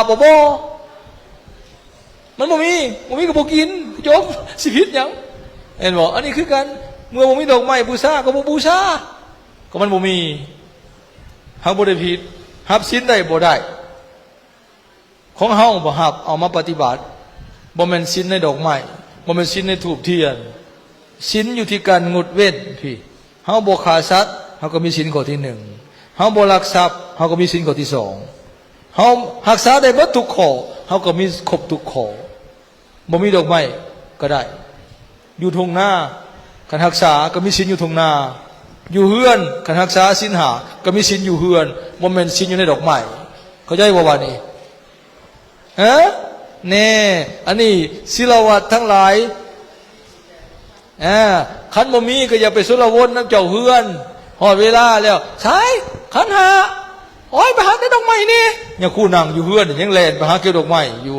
ບບໍ່? ບໍ່ ມັນບໍ່ມີ ບໍ່ມີກໍບໍ່ກິນ ຈົບ. ຊິຜິດຫຍັງ? ເຫັນບໍ່? ອັນນີ້ຄືກັນ ເມື່ອບໍ່ມີດອກໄມ້ບູຊາກໍບໍ່ບູຊາ ກໍມັນບໍ່ມີ. ເຮົາບໍ່ໄດ້ຜິດ ຮັບສິນໄດ້ບໍ່? ໄດ້. ຂອງເຮົາບໍ່ຮັບເອົາມາປະຕິບັດ ບໍ່ແມ່ນສິນໃນດອກໄມ້ ບໍ່ແມ່ນສິນໃນທູບທຽນ. ສິນຢູ່ທີ່ການງົດເວັ້ນພີ້. ເຮົາບໍ່ຂ້າສັດ ເຮົາກໍມີສິນຂໍ້ທີໜຶ່ງ. ເຮົາບໍ່ລັກຊັບ ເຮົາກໍມີສິນຂໍ້ທີສອງ. ເຮົາຮັກສາໄດ້ເບິດທຸກຂໍ້ ເຮົາກໍມີຄົບທຸກຂໍ້. ບໍ່ມີດອກໄມ້ກໍໄດ້ ຢູ່ທົ່ງນາ ຄັນຮັກສາກໍມີສິນຢູ່ທົ່ງນາ. ຢູ່ເຮືອນ ຄັນຮັກສາສິນຫ້າກໍມີສິນຢູ່ເຮືອນ ບໍ່ແມ່ນສິນຢູ່ໃນດອກໄມ້. ເຂົ້າໃຈບໍ່ບາດນີ້? ຮະ? ແນ່ ອັນນີ້ສິລະວັດທັງຫຼາຍ ອາ ຄັນບໍ່ມີກໍຢ່າໄປຊົນລະວົນນຳເຈົ້າເຮືອນ. ຮອດເວລາແລ້ວ ໃສຂັນຫ້າ? ໂອ້ຍ ໄປຫາແຕ່ດອກໄມ້ນີ້. ຍາຄູນັ່ງຢູ່ເຮືອນຍັງແລ່ນໄປຫາເກັບດອກໄມ້ຢູ່.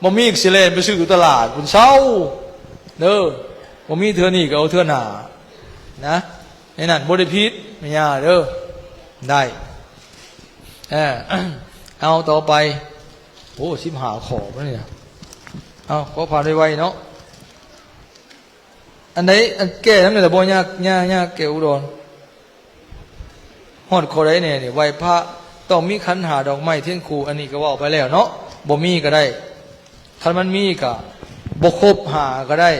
ບໍ່ມີກໍຊິແລ່ນໄປຊື້ຢູ່ຕະຫຼາດພຸ້ນ ເຊົາເດີ. ບໍ່ມີເທື່ອນີ້ກໍເອົາເທື່ອໜ້ານະ. ໃນນັ້ນບໍ່ໄດ້ຜິດແມ່ຍ່າເດີ. ໄດ້ ເອີ ເອົາຕໍ່ໄປ. ໂອ້ ສິບຫ້າຂໍ້ແລ້ວນີ້ນະ. ເອົາ ຂໍຜ່ານໄວໆເນາະ. ອັນໃດ ອັນແກ້ນຳນີ້ລະບໍ່ຍາກ ຍາກ ຍາກແກ້ອຸດອນ. ຮອດຂໍ້ໃດແດ່ນີ້? ໄຫວ້ພະຕ້ອງມີຂັນຫ້າ ດອກໄມ້ທຽນຄູ່ ອັນນີ້ກໍເວົ້າໄປແລ້ວເນາະ. ບໍ່ມີກໍໄດ້ ຄັນມັນມີກໍບໍ່ຄົບຫ້າກໍໄດ້.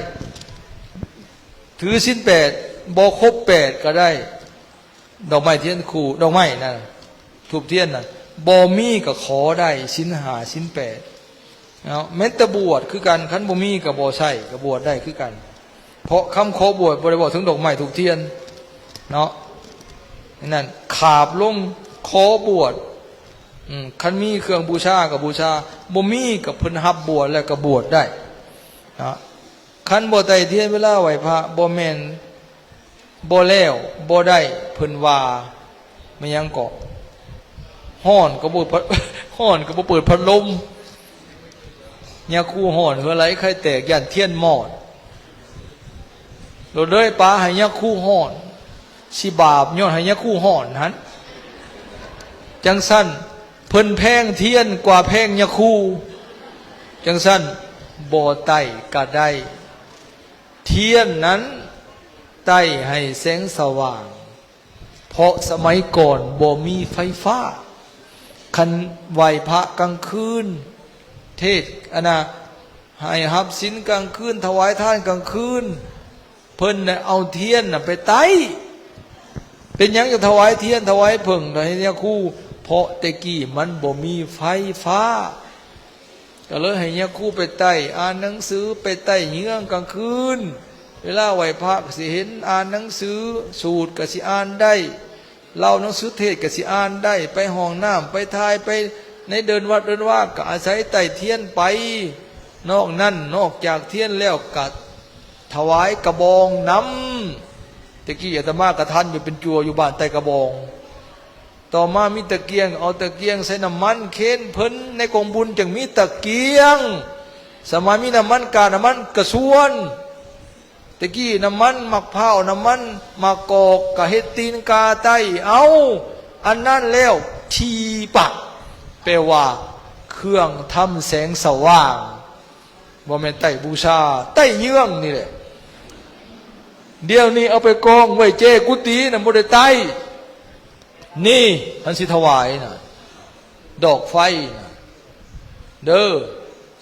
ຖືສິນແປດ ບໍ່ຄົບແປດກໍໄດ້. ດອກໄມ້ທຽນຄູ່ ດອກໄມ້ນັ້ນ ທູບທຽນນັ້ນ ບໍ່ມີກໍຂໍໄດ້ ສິນຫ້າ ສິນແປດເນາະ. ແມ່ນແຕ່ບວດຄືກັນ ຄັນບໍ່ມີກໍບໍ່ໃຊ້ ກໍບວດໄດ້ຄືກັນ. ເພາະຄຳຂໍບວດບໍ່ໄດ້ເວົ້າເຖິງດອກໄມ້ທູບທຽນເນາະ. ນັ້ນ ຂາບລົງຂໍບວດ. ອືມ ຄັນມີເຄື່ອງບູຊາກໍບູຊາ ບໍ່ມີກໍເພິ່ນຮັບບວດແລ້ວກໍບວດໄດ້ເນາະ. ຄັນບໍ່ໄຕ້ທຽນເວລາໄຫວ້ພະ ບໍ່ແມ່ນບໍ່ແລ້ວ ບໍ່ໄດ້ ເພິ່ນວ່າ. ແມ່ນຫຍັງເກາະ? ຮ້ອນກໍບໍ່ ຮ້ອນກໍບໍ່ເປີດພັດລົມ. ຍາຄູຮ້ອນ ເຫື່ອໄຫຼໄຂ່ແຕກ ຢ້ານທຽນມອດ ໂລດເລີຍປາໃຫ້ຍາຄູຮ້ອນ. ຊິບາບຍ້ອນໃຫ້ຍາຄູຮ້ອນຫັ້ນ. ຈັ່ງຊັ້ນ ເພິ່ນແພງທຽນກວ່າແພງຍາຄູ. ຈັ່ງຊັ້ນ ບໍ່ໄຕ້ກະໄດ້. ທຽນນັ້ນໄຕ້ໃຫ້ແສງສະຫວ່າງ ເພາະສະໄໝກ່ອນບໍ່ມີໄຟຟ້າ. ຄັນໄຫວ້ພະກາງຄືນ ເທດ ອັນນ່າ ໃຫ້ຮັບສິນກາງຄືນ ຖວາຍທານກາງຄືນ ເພິ່ນໄດ້ເອົາທຽນນະໄປໄຕ້. ເປັນຫຍັງຈັ່ງຖວາຍທຽນ ຖວາຍເຜິ້ງໃຫ້ຍາຄູ? ເພາະແຕ່ກີ້ມັນບໍ່ມີໄຟຟ້າ ກໍເລີຍໃຫ້ຍາຄູໄປໄຕ້ອ່ານໜັງສື ໄປໄຕ້ເຍືອງກາງຄືນ. ເວລາໄຫວ້ພະກໍຊິເຫັນອ່ານໜັງສື ສູດກໍຊິອ່ານໄດ້. ເລົ່າໜັງສືເທດກໍຊິອ່ານໄດ້, ໄປຫ້ອງນ້ຳ ໄປຖ່າຍ ໄປໃນເດີ່ນວັດເດີ່ນວາ ກໍອາໄສໄຕ້ທຽນໄປ. ນອກນັ້ນ ນອກຈາກທຽນແລ້ວ ກໍຖວາຍກະບອງນຳ. ແຕ່ກີ້ອາດຕະມາກໍທັນຢູ່ ເປັນຈົວຢູ່ບ້ານໄຕ້ກະບອງ. ຕໍ່ມາມີຕະກຽງ ເອົາຕະກຽງໃສ່ນ້ຳມັນເຄນເພິ່ນ ໃນກອງບຸນຈຶ່ງມີຕະກຽງ. ສະໄໝມີນ້ຳມັນກາ ນ້ຳມັນກະຊວນ. ແຕ່ກີ້ນ້ຳມັນໝາກພ້າວ ນ້ຳມັນໝາກກອກ ກະເຮັດຕີນກາໄຕ້ເອົາ. ອັນນັ້ນແລ້ວທີ່ປະ ແປວ່າເຄື່ອງທຳແສງສະຫວ່າງ. ບໍ່ແມ່ນໄຕ້ບູຊາ ໄຕ້ເຍືອງນີ້ແຫຼະ. ດຽວນີ້ເອົາໄປກອງໄວ້ເຈກຸຕິນະ ບໍ່ໄດ້ໄຕ້. ນີ້ ຄັນຊິຖວາຍນະ ດອກໄຟນະເດີ.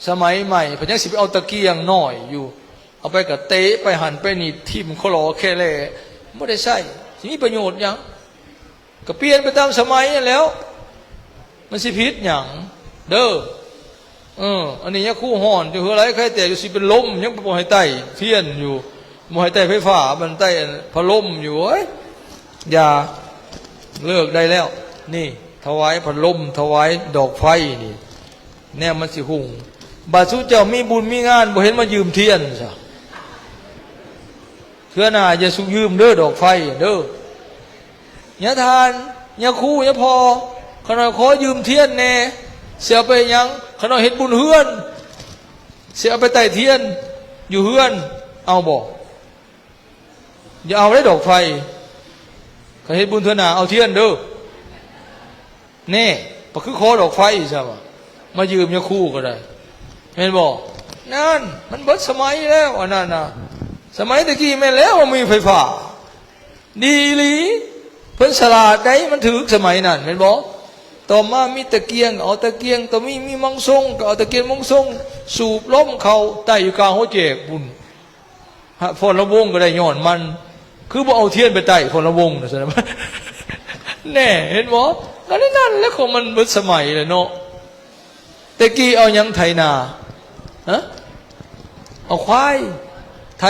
ສະໄໝໃໝ່ເພິ່ນຍັງຊິໄປເອົາຕະກຽງນ້ອຍຢູ່ ເອົາໄປກະເຕະໄປຫັ້ນໄປນີ້ ຖິ້ມຄໍຫຼໍແຄ່ແຫຼ ບໍ່ໄດ້ໃຊ້ ຊິມີປະໂຫຍດຫຍັງ? ກະປ່ຽນໄປຕາມສະໄໝຫັ້ນແຫຼ້ວ ມັນຊິຜິດຫຍັງເດີ. ເອີ ອັນນີ້ຍາຄູຮ້ອນຢູ່ ເຫື່ອໄຫຼໄຂ່ແຕກຢູ່ ຊິເປັນລົມ ຍັງບໍ່ໃຫ້ໄຕ້ທຽນຢູ່ ບໍ່ໃຫ້ໄຕ້ໄຟຟ້າ ມັນໄຕ້ພັດລົມຢູ່. ເອີຍ ຢ່າ ເລີກໄດ້ແລ້ວ. ນີ້ ຖວາຍພັດລົມ ຖວາຍດອກໄຟນີ້ ແນວມັນຊິຮຸ່ງ. ບາດຊຸມເຈົ້າມີບຸນມີງານ ບໍ່ເຫັນມາຢືມທຽນຊະ. ເທື່ອໜ້າຢ່າສຸກຢືມເດີ ດອກໄຟເດີ. ຍາທ່ານ ຍາຄູ ຍາພໍ່ ຂ້ານ້ອຍຂໍຢືມທຽນແດ່. ຊິເອົາໄປຫຍັງ? ຂ້ານ້ອຍເຮັດບຸນເຮືອນ ຊິເອົາໄປໄຕ້ທຽນຢູ່ເຮືອນ. ເອົາບໍ່? ຢ່າເອົາເດ້ດອກໄຟ. ຄັນເຮັດບຸນເທື່ອໜ້າເອົາທຽນເດີ. ແນ່ ປະຄືຂໍດອກໄຟຊະວະ. ມາຢືມຍາຄູກໍໄດ້ ແມ່ນບໍ່? ນັ້ນ ມັນເບິດສະໄໝແລ້ວ ອັນນັ້ນນະ. ສະໄໝແຕ່ກີ້ແມ່ນແລ້ວວ່າມີໄຟຟ້າ ດີອີ່ຫຼີ ເພິ່ນສະຫຼາດໃດ໋ ມັນຖືກສະໄໝນັ້ນ ແມ່ນບໍ່? ຕໍ່ມາມີຕະກຽງ ເອົາຕະກຽງ ຕໍ່ມີ ມີມັງຊົງ ກໍເອົາຕະກຽງມັງຊົງ ສູບລົມເຂົ້າ ໄຕ້ຢູ່ກາງຫົວແຈກພຸ້ນ. ຮະ ຟ້ອນລຳວົງກໍໄດ້ຍ້ອນມັນ ຄືບໍ່ເອົາທຽນໄປໄຕ້ຟ້ອນລຳວົງນະຊັ້ນນະ. ແນ່ ເຫັນບໍ່? ກໍໃນນັ້ນແຫຼະ ຂອງມັນເບິດສະໄໝແລ້ວເນາະ. ແຕ່ກີ້ເອົາຫຍັງໄຖນາ? ຮະ? ເອົາຄວາຍໄຖ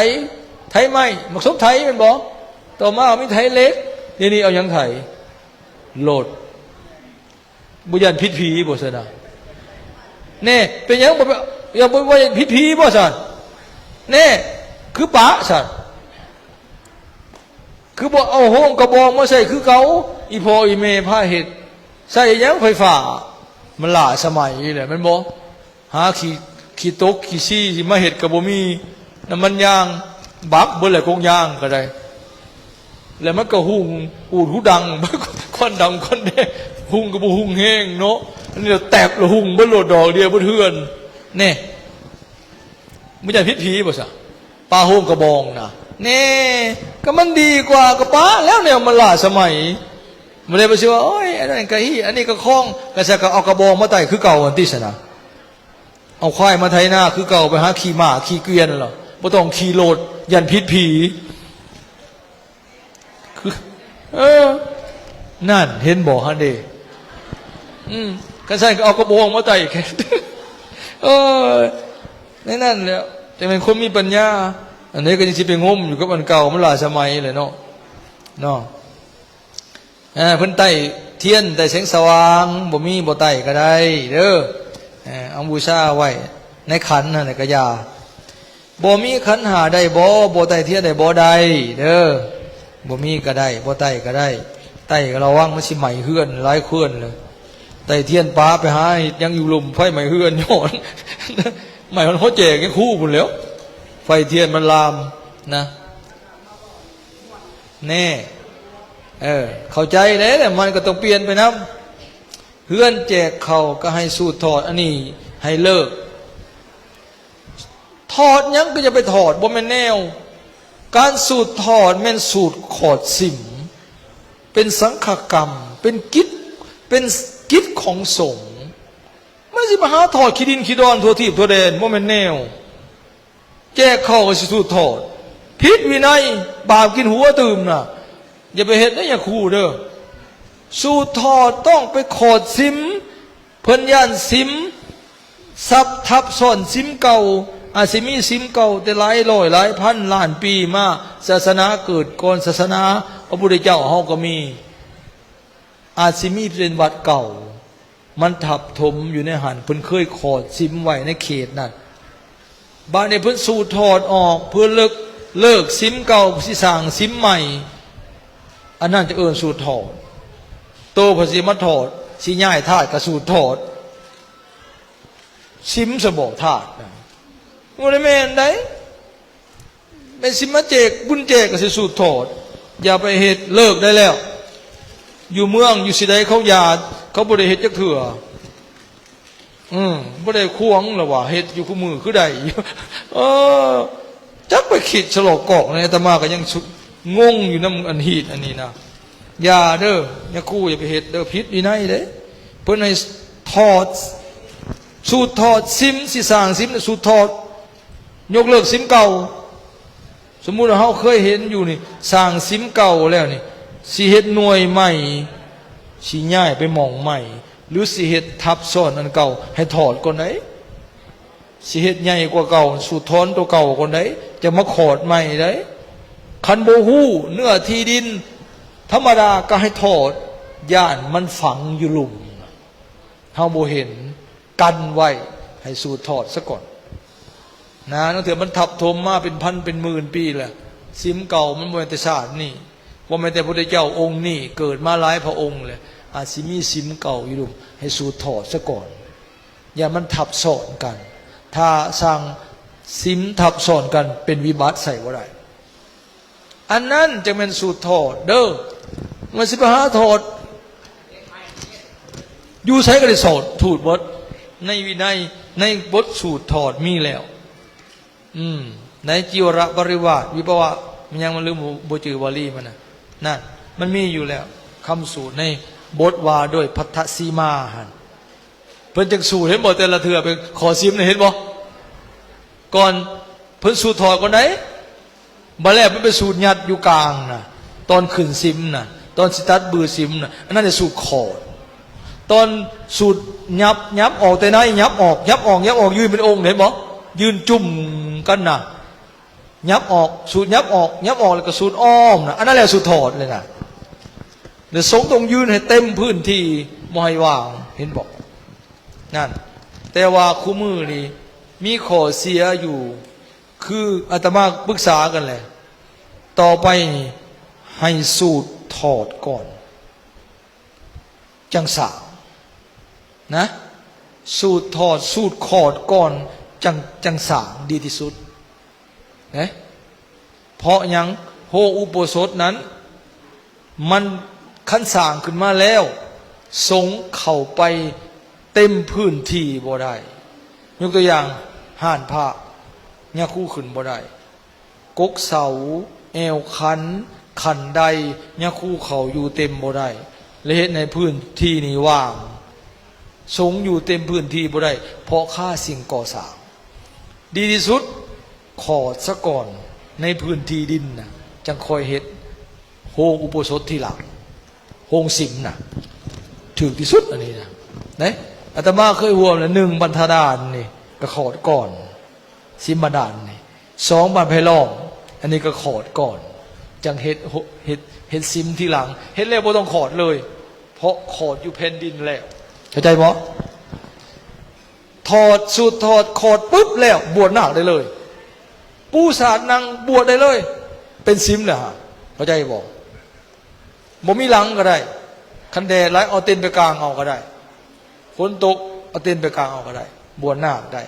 ໄຖໄມ້ ບັກສົບໄຖແມ່ນບໍ່? ຕໍ່ມາມີໄຖເຫຼັກ ດຽວນີ້ເອົາຫຍັງໄຖ? ລົດ. ບໍ່ຢ້ານຜິດຜີບໍ່ຊັ້ນນະ? ແນ່ ເປັນຫຍັງບໍ່ ບໍ່ ບໍ່ຢ້ານຜິດຜີບໍ່ຊັ້ນ? ແນ່ ຄືປະຊັ້ນ? ຄືບໍ່ເອົາໂຮງກະບອງມາໃຊ້ຄືເກົ່າ? ອີ່ພໍ່ອີ່ແມ່ພາເຮັດ ໃຊ້ຫຍັງໄຟຟ້າ? ມັນລ້າສະໄໝແລ້ວແມ່ນບໍ່? ຫາຂີ້ ຂີ້ຕົກຂີ້ຊີຊິມາເຮັດກໍບໍ່ມີ ນ້ຳມັນຢາງບັກເບິດແຫຼະ ກົກຢາງກໍໄດ້ ແລ້ວມັນກໍຮຸ່ງອູດຫູດັງ ຄວັນດຳຄວັນແດງ ຮຸ່ງກໍບໍ່ຮຸ່ງແຮງເນາະ. ອັນນີ້ລະແຕັບລະຮຸ່ງເບິດໂລດ ດອກດຽວເບິດເຮືອນ. ແນ່ ບໍ່ຢ້ານຜິດຜີບໍ່ຊະ? ປະໂຮງກະບອງນະ ແນ່ ກໍມັນດີກວ່າ ກໍປະແລ້ວ ແນວມັນລ້າສະໄໝ. ບໍ່ໄດ້ໄປຊິວ່າ ໂອ້ຍ ອັນນັ້ນກະຮີ້ ອັນນີ້ກະຄອງ ກະຊະກະເອົາກະບອງມາໄຕ້ຄືເກົ່າຫັ້ນຕິຊັ້ນນະ. ເອົາຄວາຍມາໄຖນາຄືເກົ່າ ໄປຫາຂີ່ມ້າຂີ່ກວຽນລະ ບໍ່ຕ້ອງຂີ່ລົດ ຢ້ານຜິດຜີ. ຄື ເອີ ນັ້ນ ເຫັນບໍ່ຫັ້ນເດ. ອືມ ຄັນຊັ້ນກໍເອົາກະບອງມາໄຕ້ ເອີ ໃນນັ້ນແຫຼະ ຈັ່ງແມ່ນຄົນມີປັນຍາ. ອັນນີ້ກໍຍັງຊິໄປງົມຢູ່ກັບອັນເກົ່າ ມັນຫຼາຍສະໄໝແຫຼະເນາະ ເນາະ. ເອີ ເພິ່ນໄຕ້ທຽນ ໄຕ້ແສງສະຫວ່າງ ບໍ່ມີບໍ່ໄຕ້ກໍໄດ້ເດີ. ເອີ ເອົາບູຊາໄວ້ໃນຂັນຫັ້ນແຫຼະກະຢ່າ. ບໍ່ມີຂັນຫ້າໄດ້ບໍ່? ບໍ່ໄຕ້ທຽນໄດ້ບໍ່? ໄດ້ເດີ ບໍ່ມີກໍໄດ້ ບໍ່ໄຕ້ກໍໄດ້. ໄຕ້ກໍລະວັງ ມັນຊິໄໝ້ເຮືອນຫຼາຍເຮືອນເລີຍ. ໄຕ້ທຽນປະໄປຫາເຮັດຫຍັງຢູ່ລຸ່ມ ໄຟໄໝ້ເຮືອນຍ້ອນ ໄໝ້ຮອດຫົວແຈກຍາຄູພຸ້ນແຫຼ້ວ ໄຟທຽນມັນລາມນະ. ແນ່ ເອີ ເຂົ້າໃຈແລ້ວ ມັນກໍຕ້ອງປ່ຽນໄປນຳ. ເຮືອນແຈກເຂົ້າກໍໃຫ້ສູດຖອດ ອັນນີ້ໃຫ້ເລີກ. ຖອດຫຍັງກໍຢ່າໄປຖອດ ບໍ່ແມ່ນແນວ. ການສູດຖອດແມ່ນສູດຂອດສິມ ເປັນສັງຄະກຳ ເປັນກິດ ເປັນກິດຂອງສົງ. ມັນຊິມາຫາຖອດຂີ້ດິນຂີ້ດອນທົ່ວທີບທົ່ວແດນ ບໍ່ແມ່ນແນວ. ແຈກເຂົ້າກໍຊິສູດຖອດ ຜິດວິໄນ ບາບກິນຫົວຕື່ມນະ. ຢ່າໄປເຮັດເດີຍາຄູເດີ. ສູດຖອດຕ້ອງໄປຂອດສິມ ເພິ່ນຢ້ານສິມ ສັບທັບຊ້ອນສິມເກົ່າ. ອາດຊິມີສິມເກົ່າແຕ່ຫຼາຍຮ້ອຍຫຼາຍພັນລ້ານປີມາ ສາສະໜາເກີດກ່ອນສາສະໜາພະພຸດທະເຈົ້າເຮົາກໍມີ ອາດຊິມີເປັນວັດເກົ່າ ມັນທັບຖົມຢູ່ໃນຫັ້ນ ເພິ່ນເຄີຍຂອດສິມໄວ້ໃນເຂດນັ້ນ. ບາດນີ້ເພິ່ນສູດຖອດອອກ ເພື່ອເລີກ ເລີກສິມເກົ່າ ຊິສ້າງສິມໃໝ່ ອັນນັ້ນຈະເອີ້ນສູດຖອດ. ໂຕເພິ່ນຊິມາຖອດ ຊິຍ້າຍທາດກໍສູດຖອດ. ສິມສະບໍທາດນະ ບໍ່ໄດ້ແມ່ນໃດ. ແມ່ນຊິມາແຈກບຸນແຈກກໍຊິສູດຖອດ. ຢ່າໄປເຮັດ ເລີກໄດ້ແລ້ວ. ຢູ່ເມືອງຢູ່ຊິໃດເຂົາຢ່າ ເຂົາບໍ່ໄດ້ເຮັດຈັກເທື່ອ. ອືມ ບໍ່ໄດ້ຂວາງລະວ່າ ເຮັດຢູ່ຄູ່ມື້ຄືໄດ້ຢູ່. ເອີ ຈັກໄປຄິດສະຫຼອກກອກໃນ ອາດຕະມາກໍຍັງສຸດ ງົງຢູ່ນຳອັນຮີດອັນນີ້ນະ. ຢ່າເດີ ຍາຄູ ຢ່າໄປເຮັດເດີ ຜິດວິໄນເດ້. ເພິ່ນໃຫ້ຖອດ ສູດຖອດສິມ ຊິສ້າງສິມ ສູດຖອດ ຍົກເລີກສິມເກົ່າ. ສົມມຸດວ່າເຮົາເຄີຍເຫັນຢູ່ນີ້ ສ້າງສິມເກົ່າແລ້ວນີ້ ຊິເຮັດໜ່ວຍໃໝ່ ຊິຍ້າຍໄປໝ່ອງໃໝ່ ຫຼື ຊິເຮັດທັບຊ້ອນອັນເກົ່າ ໃຫ້ຖອດກ່ອນໃດ໋. ຊິເຮັດໃຫຍ່ກວ່າເກົ່າ ສູດຖອນຕົວເກົ່າກ່ອນໃດ໋ ຈະມາຂອດໃໝ່ໃດ໋. ຄັນບໍ່ຮູ້ເນື້ອທີ່ດິນທຳມະດາກໍໃຫ້ຖອດ ຢ້ານມັນຝັງຢູ່ລຸ່ມ ເຮົາບໍ່ເຫັນ ກັນໄວ້ ໃຫ້ສູດຖອດສາກ່ອນນະ. ລາງເທື່ອມັນທັບຖົມມາເປັນພັນເປັນໝື່ນປີແລ້ວ ສິມເກົ່າມັນບໍ່ແມ່ນແຕ່ຊາດນີ້ ບໍ່ແມ່ນແຕ່ພຸດທະເຈົ້າອົງນີ້ ເກີດມາຫຼາຍພະອົງແລ້ວ ອາດຊິມີສິມເກົ່າຢູ່ລຸ່ມ ໃຫ້ສູດຖອດສາກ່ອນ. ຢ່າມັນທັບຊ້ອນກັນ ຖ້າສ້າງສິມທັບຊ້ອນກັນເປັນວິບັດໃຊ້ບໍ່ໄດ້. ອັນນັ້ນຈັ່ງແມ່ນສູດຖອດເດີ ມັນຊິໄປຫາຖອດ ຢູ່ໃສກໍໄດ້ຖອດ ຖອດເບິດ. ໃນວິໄນ ໃນບົດສູດຖອດມີແລ້ວ. ອືມ ໃນຈີວະປະລິວາດ ວິພະວະ ມັນຍັງ ມັນລືມ ບໍ່ ບໍ່ຈື່ວາລີມັນນະ. ນັ້ນ ມັນມີຢູ່ແລ້ວ ຄຳສູດໃນບົດວ່າດ້ວຍພັດທະສີມາຫັ້ນ. ເພິ່ນຈັ່ງສູດ ເຫັນບໍ່? ແຕ່ລະເທື່ອເປັນຂໍສິມນະ ເຫັນບໍ່? ກ່ອນ ເພິ່ນສູດຖອດກ່ອນໃດ໋. ບາດແລ້ວເພິ່ນໄປສູດຍັດຢູ່ກາງນະ ຕອນຂຶ້ນສິມນະ ຕອນຊິຕັດບືສິມນະ ອັນນັ້ນແຫຼະສູດຂອດ. ຕອນສູດຫຍັບ ຫຍັບອອກແຕ່ໃນ ຫຍັບອອກ ຫຍັບອອກ ຫຍັບອອກ ຢືນເປັນອົງ ເຫັນບໍ່? ຢືນຈຸ້ມກັນນະ ຫຍັບອອກ ສູດຫຍັບອອກ ຫຍັບອອກ ແລ້ວກໍສູດອ້ອມນະ ອັນນັ້ນແຫຼະສູດຖອດເລີຍນະ. ແລະ ຊົງຕ້ອງຢືນໃຫ້ເຕັມພື້ນທີ່ ບໍ່ໃຫ້ຫວ່າງ ເຫັນບໍ່? ນັ້ນ ແຕ່ວ່າຄູ່ມື້ນີ້ມີຂໍ້ເສຍຢູ່ ຄືອາດຕະມາປຶກສາກັນແຫຼະ ຕໍ່ໄປນີ້ໃຫ້ສູດຖອດກ່ອນ ຈັ່ງສ້າງນະ ສູດຖອດ ສູດຂອດກ່ອນ ຈັ່ງ ຈັ່ງສ້າງດີທີ່ສຸດເດ້. ເພາະຫຍັງ? ໂຮງອຸໂບສົດນັ້ນ ມັນຄັນສ້າງຂຶ້ນມາແລ້ວ ສົງເຂົ້າໄປເຕັມພື້ນທີ່ບໍ່ໄດ້. ຍົກຕົວຢ່າງ ຮ້ານພະ ຍາຄູຂຶ້ນບໍ່ໄດ້, ກົກເສົາ, ແອວຄັນ, ຄັນໄດ ຍາຄູເຂົ້າຢູ່ເຕັມບໍ່ໄດ້ ແລະ ເຮັດໃຫ້ພື້ນທີ່ນີ້ວ່າງ. ສົງຢູ່ເຕັມພື້ນທີ່ບໍ່ໄດ້ ເພາະຄາສິ່ງກໍ່ສ້າງ. ດີທີ່ສຸດ ຂອດສະກ່ອນໃນພື້ນທີ່ດິນນະ ຈັ່ງຄ່ອຍເຮັດໂຮງອຸໂບສົດທີຫຼັງ ໂຮງສິມນະ ຖືກທີ່ສຸດອັນນີ້ນະ. ເດ້ ອາດຕະມາເຄີຍຮ່ວມແລ້ວ ໜຶ່ງບັນທະດານນີ້ກະຂອດກ່ອນ ສິມບາດານນີ້ ສອງບາດໄຜ່ລ້ອມ ອັນນີ້ກະຂອດກ່ອນ ຈັ່ງເຮັດ ເຮັດ ເຮັດສິມທີຫຼັງ. ເຮັດແລ້ວບໍ່ຕ້ອງຂອດເລີຍ ເພາະຂອດຢູ່ແຜ່ນດິນແລ້ວ. ເຂົ້າໃຈບໍ່? ຖອດ ສູດຖອດ ຂອດປຶບແລ້ວ ບວດນາກໄດ້ເລີຍ. ປູຊາດນັ່ງບວດໄດ້ເລີຍ ເປັນສິມແລ້ວ. ເຂົ້າໃຈບໍ່? ບໍ່ມີຫຼັງກໍໄດ້ ຄັນແດດຫຼາຍ ເອົາເຕັນໄປກາງເອົາກໍໄດ້ ຝົນຕົກ ເອົາເຕັນໄປກາງເອົາກໍໄດ້ ບວດນາກໄດ້.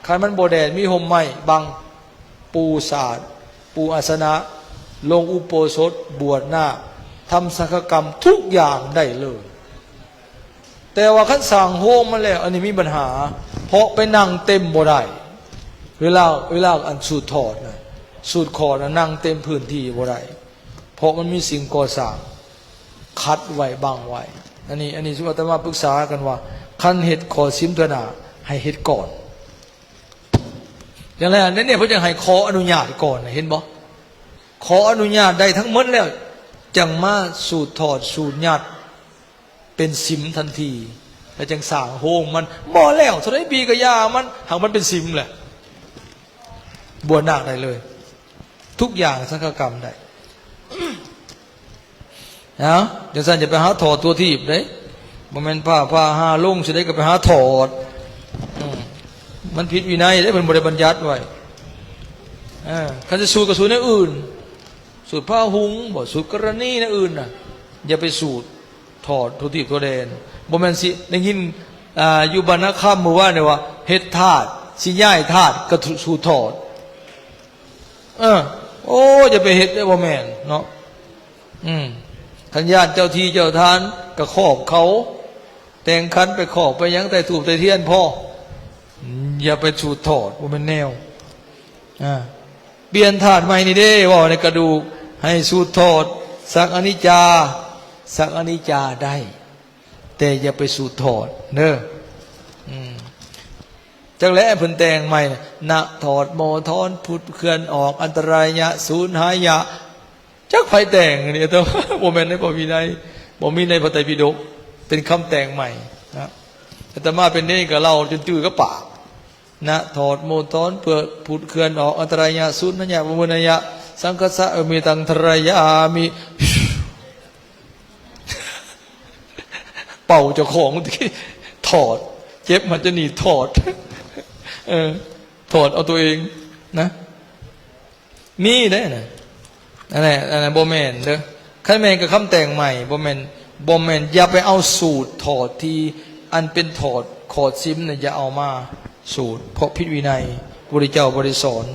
ຄັນມັນບໍ່ແດດ ມີຮົ່ມໄມ້ບັງ ປູສາດ ປູອາສະນະ ລົງອຸໂບສົດ ບວດນາກ ທຳສັງຄະກຳ ທຸກຢ່າງໄດ້ເລີຍ. ແຕ່ວ່າຄັນສ້າງໂຮງມາແລ້ວ ອັນນີ້ມີບັນຫາ ເພາະໄປນັ່ງເຕັມບໍ່ໄດ້. ເວລາ ເວລາອັນສູດຖອດນະ ສູດຂອດນະ ນັ່ງເຕັມພື້ນທີ່ບໍ່ໄດ້ ເພາະມັນມີສິ່ງກໍ່ສ້າງຂັດໄວ້ ບັງໄວ້. ອັນນີ້ ອັນນີ້ ອາດຕະມາປຶກສາກັນວ່າ ຄັນເຮັດຂໍສິມເທື່ອໜ້າ ໃຫ້ເຮັດກ່ອນ. ຈັ່ງໃດ ໃນນີ້ເພິ່ນຈັ່ງໃຫ້ຂໍອະນຸຍາດກ່ອນນະ ເຫັນບໍ່? ຂໍອະນຸຍາດໄດ້ທັງໝົດແລ້ວ ຈັ່ງມາສູດຖອດ ສູດຍັດ ເປັນສິມທັນທີ ແລ້ວຈັ່ງສ້າງໂຮງມັນ. ບໍ່ແລ້ວ ເທົ່າໃດປີກະຢ່າມັນ ຫາກມັນເປັນສິມແຫຼະ ບວດນາກໄດ້ເລີຍ ທຸກຢ່າງສັງຄະກຳໄດ້. ເອົາ ຈັ່ງຊັ້ນຢ່າໄປຫາຖອດທົ່ວທີບເດ້ ບໍ່ແມ່ນພາ ພາຫາລົງຊິໄດ້ກໍໄປຫາຖອດ. ອືມ ມັນຜິດວິໄນເດ້ ເພິ່ນບໍ່ໄດ້ບັນຍັດໄວ້. ເອີ ຄັນຊິສູດກໍສູດແນວອື່ນ ສູດພາຫຸງບໍ ສູດກະລະນີ ແນວອື່ນນະ ຢ່າໄປສູດຖອດທົ່ວທີບທົ່ວແດນ. ບໍ່ແມ່ນຊິໄດ້ຍິນ ອ່າ ຢູ່ບ້ານນາຄຳມື້ວານນີ້ວ່າ ເຮັດທາດ ຊິຍ້າຍທາດກໍສູດຖອດ. ເອີ ໂອ້ ຢ່າໄປເຮັດເດີ ບໍ່ແມ່ນເນາະ. ອືມ ຄັນຢ້ານເຈົ້າທີ່ເຈົ້າທານກໍຄອບເຂົາ ແຕ່ງຂັນໄປຄອບໄປຫຍັງ ໃຕ້ທູບໃຕ້ທຽນພໍ ຢ່າໄປສູດຖອດ ບໍ່ແມ່ນແນວ. ອ່າ ປ່ຽນທາດໃໝ່ນີ້ເດ້ ເວົ້າໃນກະດູກ ໃຫ້ສູດຖອດ ສັກອະນິດຈາ ສັກອະນິດຈາໄດ້ ແຕ່ຢ່າໄປສູດຖອດເດີ. ອືມ ຈັກແຫຼະ ເພິ່ນແຕ່ງໃໝ່ນະ ນະຖອດໂມທອນ ພຸດເຄື່ອນອອກ ອັນຕະລາຍະ ສູນຫາຍະ. ຈັກໃຜແຕ່ງອັນນີ້ ແຕ່ວ່າບໍ່ແມ່ນໃນພະວິໄນ ບໍ່ມີໃນພະໄຕປິດົກ ເປັນຄຳແຕ່ງໃໝ່ນະ. ອາດຕະມາເປັນເນນກໍເລົ່າຈົນຈື່ກັບປາກ ນະຖອດໂມທອນ ເພື່ອຜຸດເຄື່ອນອອກ ອັນຕະລາຍະ ສູນນະຍະ ວະມຸນນະຍະ ສັງຄັດສະ ເອ ເມຕັງ ທະລາຍາມິ. ເປົ່າເຈົ້າຂອງ ຖອດ ເຈັບມັນຈະໜີ ຖອດ ເອີ ຖອດເອົາຕົວເອງນະ. ມີເດ້ນະ ອັນນັ້ນ ອັນນັ້ນບໍ່ແມ່ນເດີ. ຄັນແມ່ນກໍຄຳແຕ່ງໃໝ່ ບໍ່ແມ່ນ ບໍ່ແມ່ນ ຢ່າໄປເອົາສູດຖອດທີ່ອັນເປັນຖອດຂອດສິມນະ ຢ່າເອົາມາສູດ ເພາະຜິດວິໄນ ພະພຸດທະເຈົ້າບໍ່ໄດ້ສອນ.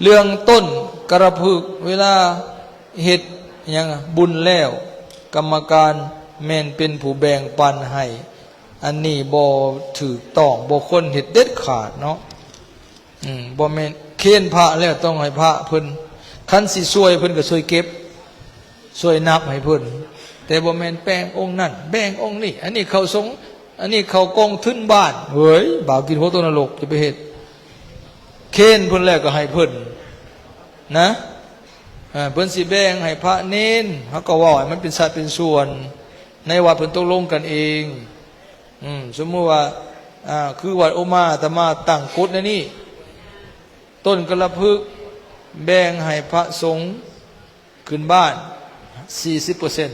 ເລື່ອງຕົ້ນກະລະພຶກ ເວລາເຮັດຫຍັງບຸນແລ້ວ ກຳມະການແມ່ນເປັນຜູ້ແບ່ງປັນໃຫ້ ອັນນີ້ບໍ່ຖືກຕ້ອງ ບໍ່ຄວນເຮັດເດັດຂາດເນາະ. ອືມ ບໍ່ແມ່ນເຄນພະແລ້ວຕ້ອງໃຫ້ພະເພິ່ນ ຄັນຊິຊ່ວຍເພິ່ນກໍຊ່ວຍເກັບ ຊ່ວຍນັບໃຫ້ເພິ່ນ ແຕ່ບໍ່ແມ່ນແບ່ງອົງນັ້ນແບ່ງອົງນີ້ ອັນນີ້ເຂົ້າສົງ ອັນນີ້ເຂົ້າກອງທຶນບ້ານ. ເອີຍ ບາບກິນຫົວຕົກນະລົກ ຈະໄປເຮັດ ເຄນເພິ່ນແລ້ວກໍໃຫ້ເພິ່ນນະ. ເອີ ເພິ່ນຊິແບ່ງໃຫ້ພະເນນ ເຮົາກໍເວົ້າໃຫ້ມັນເປັນສັດເປັນສ່ວນ ໃນວັດເພິ່ນຕົກລົງກັນເອງ. ອືມ ສົມມຸດວ່າ ອ່າ ຄືວັດໂອມາ ອາດຕະມາຕັ້ງກົດໃນນີ້ ຕົ້ນກະລະພຶກແບ່ງໃຫ້ພະສົງຂຶ້ນບ້ານສີ່ສິບເປີເຊັນ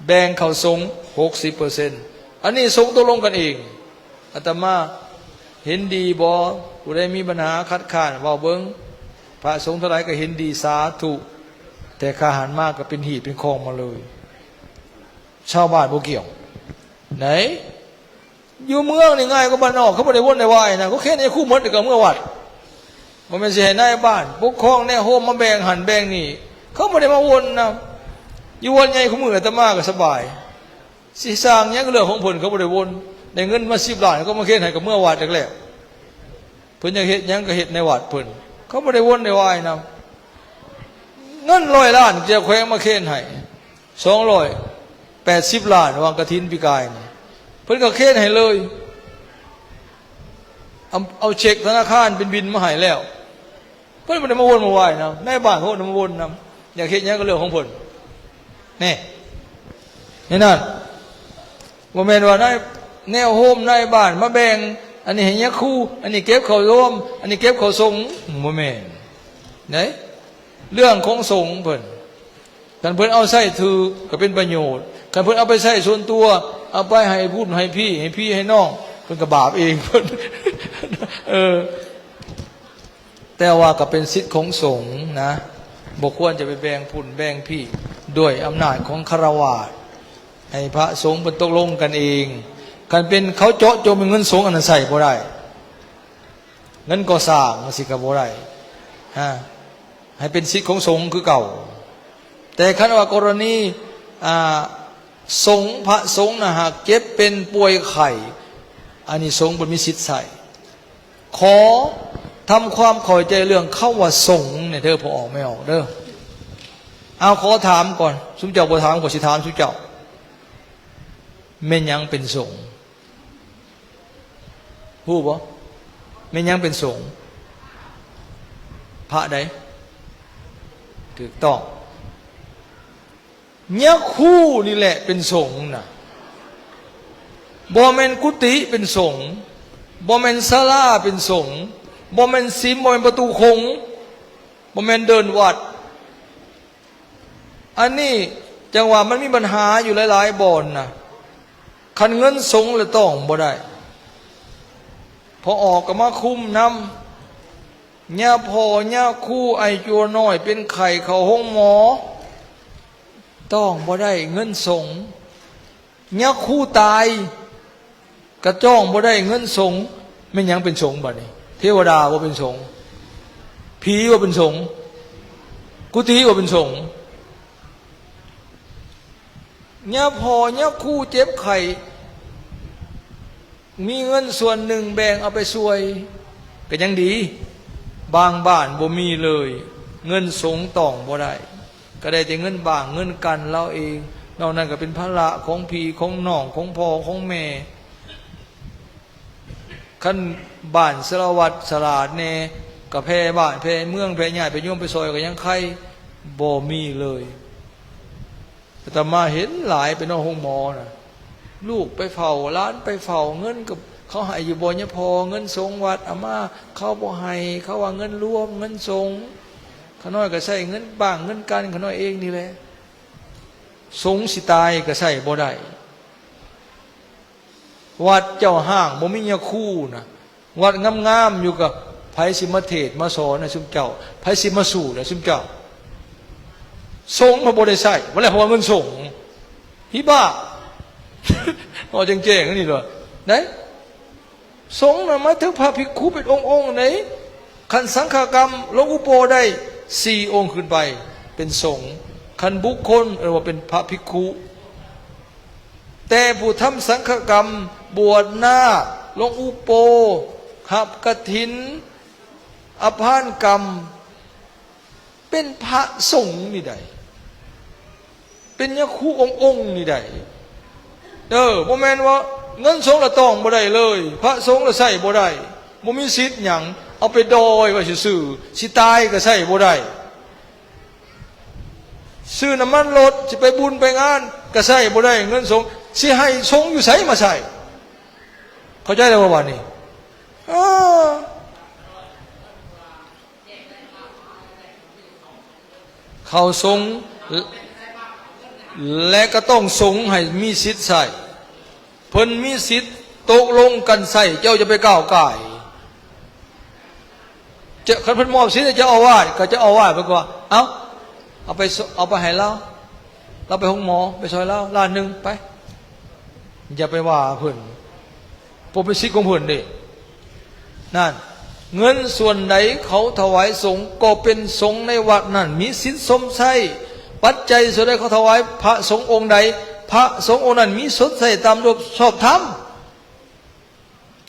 ແບ່ງເຂົ້າສົງຫົກສິບເປີເຊັນ ອັນນີ້ສົງຕົກລົງກັນເອງ. ອາດຕະມາເຫັນດີບໍ່? ຜູ້ໃດມີບັນຫາຂັດຄ້ານເວົ້າເບິ່ງ ພະສົງເທົ່າໃດກໍເຫັນດີ ສາທຸ ແຕ່ຂ້າຫັນມາກໍເປັນຮີດເປັນຄອງມາເລີຍ ຊາວບ້ານບໍ່ກ່ຽວໃດ. ຢູ່ເມືອງນີ້ງ່າຍກວ່າບ້ານນອກ ເຂົາບໍ່ໄດ້ວົນໄດ້ວາຍນະ ເຂົາເຄນໃຫ້ຄູໝົດແລ້ວກໍເມືອວັດ. ບໍ່ແມ່ນຊິໃຫ້ນາຍບ້ານປົກຄອງແນວໂຮມມາແບ່ງຫັ້ນແບ່ງນີ້ ເຂົາບໍ່ໄດ້ມາວົນນຳ. ຢູ່ວັດໃຫຍ່ຄູ່ມື້ອາດຕະມາກໍສະບາຍ ຊິສ້າງຫຍັງເລື່ອງຂອງເພິ່ນ ເຂົາບໍ່ໄດ້ວົນ. ໄດ້ເງິນມາສິບລ້ານ ເຂົາມາເຄນໃຫ້ກໍເມືອວັດອີກແລ້ວ. ເພິ່ນຢາກເຮັດຫຍັງກໍເຮັດໃນວັດເພິ່ນ ເຂົາບໍ່ໄດ້ວົນໄດ້ວາຍນຳ. ເງິນຮ້ອຍລ້ານ ເຈົ້າແຂວງມາເຄນໃຫ້ ສອງຮ້ອຍແປດສິບລ້ານ ຫວ່າງກະຖິນປີກາຍນີ້ ເພິ່ນກໍເຄນໃຫ້ເລີຍ. ເອົາ ເອົາເຊັກທະນາຄານເປັນບິນມາໃຫ້ແລ້ວ ເພິ່ນບໍ່ໄດ້ມາວົນມາວາຍນຳ ນາຍບ້ານເຂົາບໍ່ໄດ້ມາວົນນຳ. ຢາກເຮັດຫຍັງກໍເລື່ອງຂອງເພິ່ນ ແນ່ ໃນນັ້ນ ບໍ່ແມ່ນວ່ານາຍ ແນວໂຮມນາຍບ້ານມາແບ່ງ ອັນນີ້ໃຫ້ຍາຄູ ອັນນີ້ເກັບເຂົ້າໂຮມ ອັນນີ້ເກັບເຂົ້າສົງ ບໍ່ແມ່ນເດ້. ເລື່ອງຂອງສົງເພິ່ນ ຄັນເພິ່ນເອົາໃຊ້ຖືກກໍເປັນປະໂຫຍດ ຄັນເພິ່ນເອົາໄປໃຊ້ສ່ວນຕົວ ເອົາໄປໃຫ້ພຸ້ນໃຫ້ພີ້ ໃຫ້ພີ່ໃຫ້ນ້ອງ ເພິ່ນກໍບາບເອງເພິ່ນ ເອີ ແຕ່ວ່າກໍເປັນສິດຂອງສົງນະ ບໍ່ຄວນຈະໄປແບ່ງພຸ້ນແບ່ງພີ້ ດ້ວຍອຳນາດຂອງຄະລາວາດ ໃຫ້ພະສົງເພິ່ນຕົກລົງກັນເອງ. ຄັນເປັນເຂົາເຈາະຈົງເປັນເງິນສົງ ອັນນັ້ນໃຊ້ບໍ່ໄດ້ ເງິນກໍ່ສ້າງຈັ່ງຊີ້ກໍບໍ່ໄດ້ ຮະ ໃຫ້ເປັນສິດຂອງສົງຄືເກົ່າ. ແຕ່ຄັນວ່າກໍລະນີ ອ່າ ສົງ ພະສົງນະຫາກເຈັບເປັນປ່ວຍໄຂ້ ອັນນີ້ສົງບໍ່ມີສິດໃຊ້. ຂໍທຳຄວາມເຂົ້າໃຈເລື່ອງຄຳວ່າສົງແດ່ເດີ ພໍ່ອອກແມ່ອອກເດີ. ເອົາ ຂໍຖາມກ່ອນ ຊຸມເຈົ້າບໍ່ຖາມ ຂ້ອຍຊິຖາມຊຸມເຈົ້າ ແມ່ນຫຍັງເປັນສົງ? ຮູ້ບໍ່? ແມ່ນຫຍັງເປັນສົງ? ພະໃດ? ຖືກຕ້ອງ. ຍາຄູນີ້ແຫຼະເປັນສົງນະ. ບໍ່ແມ່ນກຸຕິເປັນສົງ, ບໍ່ແມ່ນສາລາເປັນສົງ, ບໍ່ແມ່ນສິມ, ບໍ່ແມ່ນປະຕູຂົງ, ບໍ່ແມ່ນເດີ່ນວັດ. ອັນນີ້ຈັ່ງວ່າມັນມີບັນຫາຢູ່ຫຼາຍໆບ່ອນນະ. ຄັນເງິນສົງແລ້ວຕ້ອງບໍ່ໄດ້. ພໍອອກກໍມາຄຸມນຳ. ຍາພໍ່ຍາຄູ ໄອ້ຈົວນ້ອຍເປັນໄຂ້ເຂົ້າໂຮງໝໍ ຕ້ອງບໍ່ໄດ້ເງິນສົງ. ຍາຄູຕາຍກະຕ້ອງບໍ່ໄດ້ເງິນສົງ. ແມ່ນຫຍັງເປັນສົງບາດນີ້? ເທວະດາບໍ່ເປັນສົງ? ຜີບໍ່ເປັນສົງ? ກຸຕິບໍ່ເປັນສົງ? ຍາພໍ່ຍາຄູເຈັບໄຂ້ ມີເງິນສ່ວນໜຶ່ງແບ່ງເອົາໄປຊ່ວຍກໍຍັງດີ. ບາງບ້ານບໍ່ມີເລີຍ ເງິນສົງຕ້ອງບໍ່ໄດ້ ກໍໄດ້ແຕ່ເງິນບ້າງເງິນກັນລາວເອງ. ນອກນັ້ນກໍເປັນພາລະຂອງພີ່ຂອງນ້ອງ ຂອງພໍ່ຂອງແມ່. ຄັນບ້ານສາລະວັດສະຫຼາດແດ່ ກໍແຜ່ບ້ານແຜ່ເມືອງ ແຜ່ຍາດແຜ່ໂຍມໄປຊ່ອຍກໍຍັງໄຄ. ບໍ່ມີເລີຍ. ອາດຕະມາເຫັນຫຼາຍໄປນອນໂຮງໝໍນະ ລູກໄປເຝົ້າ ຫຼານໄປເຝົ້າ ເງິນກໍເຂົາໃຫ້ຢູ່ບໍ່ຍາພໍ່? ເງິນສົງວັດອາມາ ເຂົາບໍ່ໃຫ້ ເຂົາວ່າເງິນລວມ ເງິນສົງ. ຂະນ້ອຍກໍໃຊ້ເງິນບ້າງເງິນກັນຂະນ້ອຍເອງນີ້ແຫຼະ. ສົງຊິຕາຍກໍໃຊ້ບໍ່ໄດ້. ວັດເຈົ້າຮ້າງບໍ່ມີຍາຄູນະ ວັດງາມໆຢູ່ ກໍໃຜຊິມາເທດມາສອນໃຫ້ຊຸມເຈົ້າ? ໃຜຊິມາສູ້ໃຫ້ຊຸມເຈົ້າ? ສົງມັນບໍ່ໄດ້ໃຊ້ ບໍ່ແລ້ວ ເພາະວ່າເງິນສົງ. ອີບ້າ ເວົ້າແຈ້ງໆນີ້ໂລດໄດ໋. ສົງນະໝາຍເຖິງພະພິກຂຸເປັນອົງໆໃດ໋. ຄັນສັງຄະກຳ ຫຼວງປູ່ໂປໄດ້ສີ່ອົງຂຶ້ນໄປ ເປັນສົງ. ຄັນບຸກຄົນ ເອີ້ນວ່າເປັນພະພິກຂຸ. ແຕ່ຜູ້ທຳສັງຄະກຳ, ບວດນາກ, ລົງອຸໂປ, ຮັບກະຖິນ, ອະພານກຳ, ເປັນພະສົງນີ້ໃດ໋, ເປັນຍາຄູອົງໆນີ້ໃດ໋. ເອີ ບໍ່ແມ່ນວ່າເງິນສົງລະຕ້ອງບໍ່ໄດ້ເລີຍ, ພະສົງລະໃຊ້ບໍ່ໄດ້, ບໍ່ມີສິດຫຍັງ, ເອົາໄປດອຍໄວ້ຊື່ໆ, ຊິຕາຍກໍໃຊ້ບໍ່ໄດ້. ຊື້ນ້ຳມັນລົດ, ຊິໄປບຸນໄປງານກໍໃຊ້ບໍ່ໄດ້ເງິນສົງ, ຊິໃຫ້ສົງຢູ່ໃສມາໃຊ້? ເຂົ້າໃຈແລ້ວບໍ່ບາດນີ້? ເອີ ເຂົ້າສົງ ແລະ ກໍຕ້ອງສົງໃຫ້ມີສິດໃຊ້. ເພິ່ນມີສິດຕົກລົງກັນໃຊ້, ເຈົ້າຢ່າໄປກ້າວກ່າຍ. ເຈົ້າ, ຄັນເພິ່ນມອບສິດໃຫ້ເຈົ້າອາວາດ, ກໍເຈົ້າອາວາດເພິ່ນກໍວ່າ, ເອົາ, ເອົາໄປ, ເອົາໄປໃຫ້ລາວ, ລາວໄປໂຮງໝໍ, ໄປຊ່ອຍລາວລ້ານໜຶ່ງ, ໄປ. ຢ່າໄປວ່າເພິ່ນ, ບໍ່ເປັນສິດຂອງເພິ່ນເດ້. ນັ້ນ, ເງິນສ່ວນໃດເຂົາຖວາຍສົງ ກໍເປັນສົງໃນວັດນັ້ນມີສິດຊົມໃຊ້. ປັດໄຈສ່ວນໃດເຂົາຖວາຍພະສົງອົງໃດ, ພະສົງອົງນັ້ນມີຊົດໃຊ້ຕາມລະບຽບຊອບທຳ.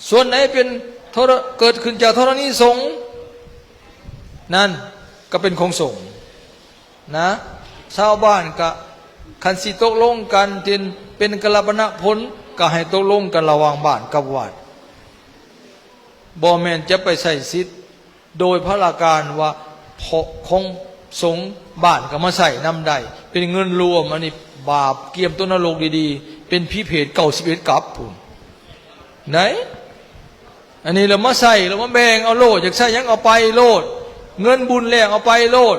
ສ່ວນໃດເປັນທໍລະ, ເກີດຂຶ້ນຈາກທໍລະນີສົງ, ນັ້ນກໍເປັນຂອງສົງ. ນະ, ຊາວບ້ານກະ, ຄັນຊິຕົກລົງກັນເປັນ, ເປັນກາລະປະນະພົນ, ກະໃຫ້ຕົກລົງກັນລະຫວ່າງບ້ານກັບວັດ. ບໍ່ແມ່ນຈະໄປໃຊ້ສິດໂດຍພະລາການວ່າ ເພາະຂອງສົງບ້ານກໍມາໃຊ້ນຳໄດ້, ເປັນເງິນລວມ, ອັນນີ້ບາບກຽມຕົກນະລົກດີໆ, ເປັນຜີເຜດເກົ້າສິບເອັດກັບພຸ້ນ. ໄດ້. ອັນນີ້ລະມາໃຊ້, ລະມາແບ່ງເອົາໂລດ, ຢາກໃຊ້ຫຍັງເອົາໄປໂລດ, ເງິນບຸນແລ້ວເອົາໄປໂລດ,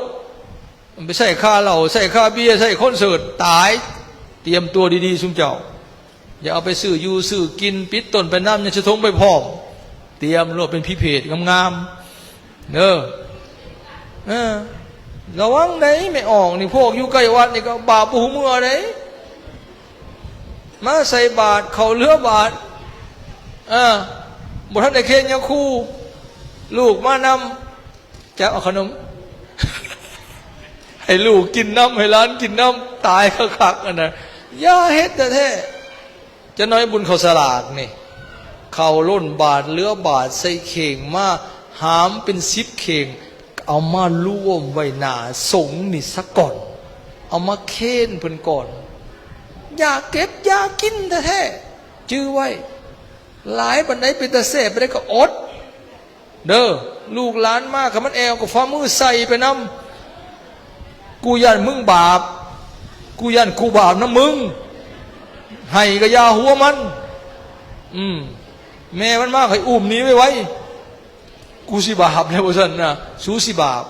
ໄປໃຊ້ຄ່າເຫຼົ້າ, ໃຊ້ຄ່າເບຍ, ໃຊ້ຄອນເສີດ, ຕາຍ. ຕຽມຕົວດີໆ ຊຸມເຈົ້າ, ຢ່າເອົາໄປຊື້ຢູ່ຊື້ກິນ, ປິດຕົ້ນໄປນຳ, ຍັງສະຖົງໄປພ້ອມ, ຕຽມໂລດເປັນຜີເຜດງາມໆ. ເດີ ເອີ ລະວັງໄດ໋ ແມ່ອອກນີ້, ພວກຢູ່ໃກ້ວັດນີ້ກໍບາບບໍ່ຮູ້ເມື່ອໃດ໋. ມາໃສ່ບາດ ເຂົ້າເຫຼືອບາດ, ເອີ ບໍ່ທັນໄດ້ເຄງຍາຄູ, ລູກມານຳ, ຈັບເອົາຂະໜົມ ໃຫ້ລູກກິນນຳ, ໃຫ້ຫຼານກິນນຳ, ຕາຍຄັກໆ ອັນນັ້ນ. ຢ່າເຮັດແທ້ໆ. ຈັກໜ້ອຍບຸນເຂົ້າສະຫຼາກນີ້, ເຂົ້າລົ້ນບາດເຫຼືອບາດໃສ່ເຂ່ງມາ, ຫາມເປັນສິບເຂ່ງ, ເອົາມາລວມໄວ້ໜ້າສົງນີ້ສາກ່ອນ, ເອົາມາເຄນເພິ່ນກ່ອນ. ຢາກເກັບຢາກກິນແທ້ໆ, ຈື່ໄວ້, ຫຼາຍປານໃດເປັນຕາແຊບປານໃດກໍອົດ. ເດີ ລູກຫຼານມາ ຄັນມັນແອວກໍຝ່າມືໃສ່ໄປນຳ. ກູຢ້ານມຶງບາບ, ກູຢ້ານກູບາບນຳມຶງ. ໃຫ້ກໍຢ່າຫົວມັນ. ອືມ ແມ່ມັນມາ ຂ້ອຍອຸ້ມໜີໄວໆ. ກູຊິບາບແລ້ວ ວ່າຊັ້ນນະ, ສູຊິບາບ.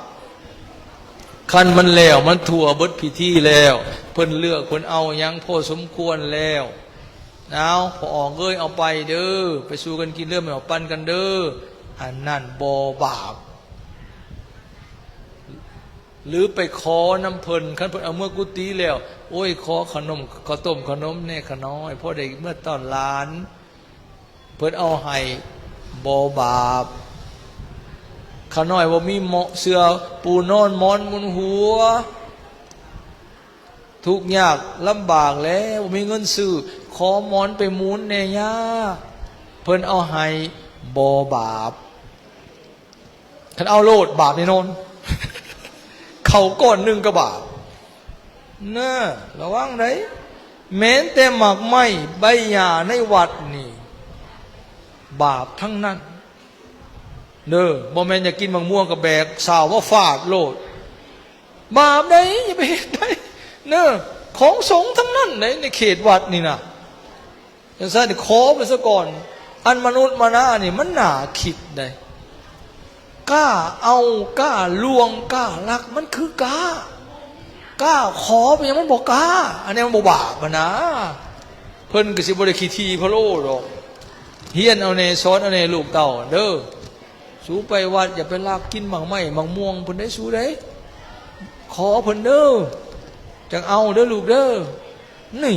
ຄັນມັນແລ້ວ ມັນທົ່ວເບິດພິທີແລ້ວ, ເພິ່ນເລືອກ ເພິ່ນເອົາຫຍັງພໍສົມຄວນແລ້ວ. ເອົາ ພໍ່ອອກເອີຍ ເອົາໄປເດີ, ໄປສູ່ກັນກິນເດີ, ແມ່ອອກປັນກັນເດີ. ອັນນັ້ນບໍ່ບາບ. ຫຼືໄປຂໍນຳເພິ່ນ, ຄັນເພິ່ນເອົາເມືອກຸຕິແລ້ວ, ໂອ້ຍ ຂໍຂະໜົມ ເຂົ້າຕົ້ມຂະໜົມແດ່ຂ້ານ້ອຍ, ພໍໄດ້ເມືອຕ້ອນຫຼານ. ເພິ່ນເອົາໃຫ້ ບໍ່ບາບ. ຂ້ານ້ອຍບໍ່ມີເໝາະເສື່ອປູນອນໝອນມຸນຫົວ, ທຸກຍາກລຳບາກແລ້ວ ບໍ່ມີເງິນຊື້, ຂໍໝອນໄປໝູນແດ່ຍ່າ. ເພິ່ນເອົາໃຫ້ ບໍ່ບາບ. ຄັນເອົາໂລດ ບາບແນ່ນອນ. ເຂົ້າກ້ອນໜຶ່ງກໍບາບ. ນະ ລະວັງໄດ໋. ແມ່ນແຕ່ໝາກໄມ້ໃບຫຍ້າໃນວັດນີ້ ບາບທັງນັ້ນເດີ. ບໍ່ແມ່ນຢາກກິນໝາກມ່ວງກໍແບກຊາວມາຟາດໂລດ, ບາບໃດ໋. ຢ່າໄປເຮັດໄດ໋ເດີ, ຂອງສົງທັງນັ້ນໃດ໋ ໃນເຂດວັດນີ້ນະ. ຈັ່ງຊັ້ນ ຂໍໄປຊະກ່ອນ. ອັນມະນຸດມະນານີ້ ມັນໜ້າຄິດໃດ໋. ກ້າເອົາ, ກ້າລ່ວງ, ກ້າລັກ, ມັນຄືກ້າ. ກ້າຂໍໄປຫຍັງ ມັນບໍ່ກ້າ. ອັນນີ້ມັນບໍ່ບາບຫັ້ນນາ. ເພິ່ນກໍຊິບໍ່ໄດ້ຂີ້ຖີ່ພະໂລ້ດອກ. ຮຽນເອົາແດ່, ສອນເອົາແດ່ລູກເຕົ້າເດີ. ສູໄປວັດ ຢ່າໄປລັກກິນໝາກໄມ້ໝາກມ່ວງເພິ່ນເດ້ ສູເດ້. ຂໍເພິ່ນເດີ, ຈັ່ງເອົາເດີລູກເດີ. ນີ້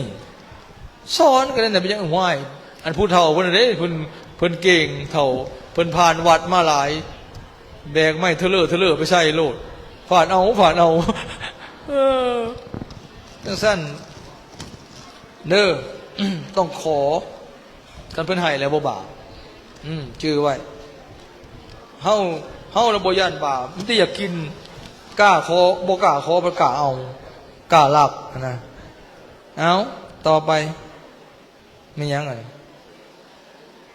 ສອນກັນນັ້ນນະ. ເປັນຫຍັງ? ຫ້ວຍ ອັນຜູ້ເຖົ້າເພິ່ນເດ້ ເພິ່ນ, ເພິ່ນເກັ່ງເຖົ້າ, ເພິ່ນຜ່ານວັດມາຫຼາຍ, ແບກໄມ້ເທີເລີເທີເລີໄປໃສ່ໂລດ, ຟາດເອົາ ຟາດເອົາ. ເອີ ຈັ່ງຊັ້ນເດີ. ຕ້ອງຂໍ ຄັນເພິ່ນໃຫ້ແລ້ວບໍ່ບາບ. ອືມ ຈື່ໄວ້. ເຮົາ ເຮົາລະບໍ່ຢ້ານບາບ, ມີແຕ່ຢາກກິນ. ກ້າຂໍ ບໍ່ກ້າຂໍ ບໍ່ກ້າເອົາ ກ້າຮັບຫັ້ນນະ. ເອົາ ຕໍ່ໄປ ແມ່ນຫຍັງອັນນີ້?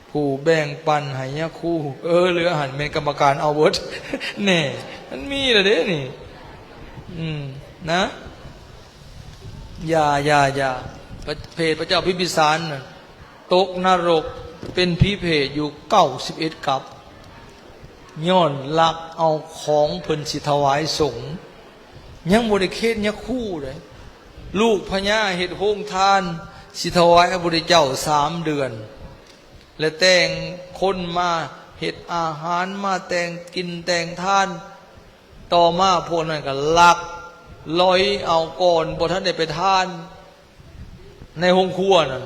ຜູ້ແບ່ງປັນໃຫ້ຍາຄູ ເອີ ເຫຼືອຫັ້ນແມ່ນກຳມະການເອົາເບິດ. ແນ່ ມັນມີລະເດ້ນີ້. ອືມ ນະ ຢ່າ ຢ່າ ຢ່າ. ພະ ເຜດພະເຈົ້າພິມພິສານນັ້ນ ຕົກນະລົກເປັນຜີເຜດຢູ່ເກົ້າສິບເອັດກັບ ຍ້ອນລັກເອົາຂອງເພິ່ນຊິຖວາຍສົງ. ຍັງບໍ່ໄດ້ເຄນຍາຄູເດ້. ລູກພະຍາເຮັດໂຮງທານ ຊິຖວາຍພະພຸດທະເຈົ້າສາມເດືອນ ແລະ ແຕ່ງຄົນມາເຮັດອາຫານ ມາແຕ່ງກິນແຕ່ງທານ. ຕໍ່ມາພວກນັ້ນກໍລັກ ລອຍເອົາກ່ອນ ບໍ່ທັນໄດ້ໄປທານໃນໂຮງຄົວນັ້ນ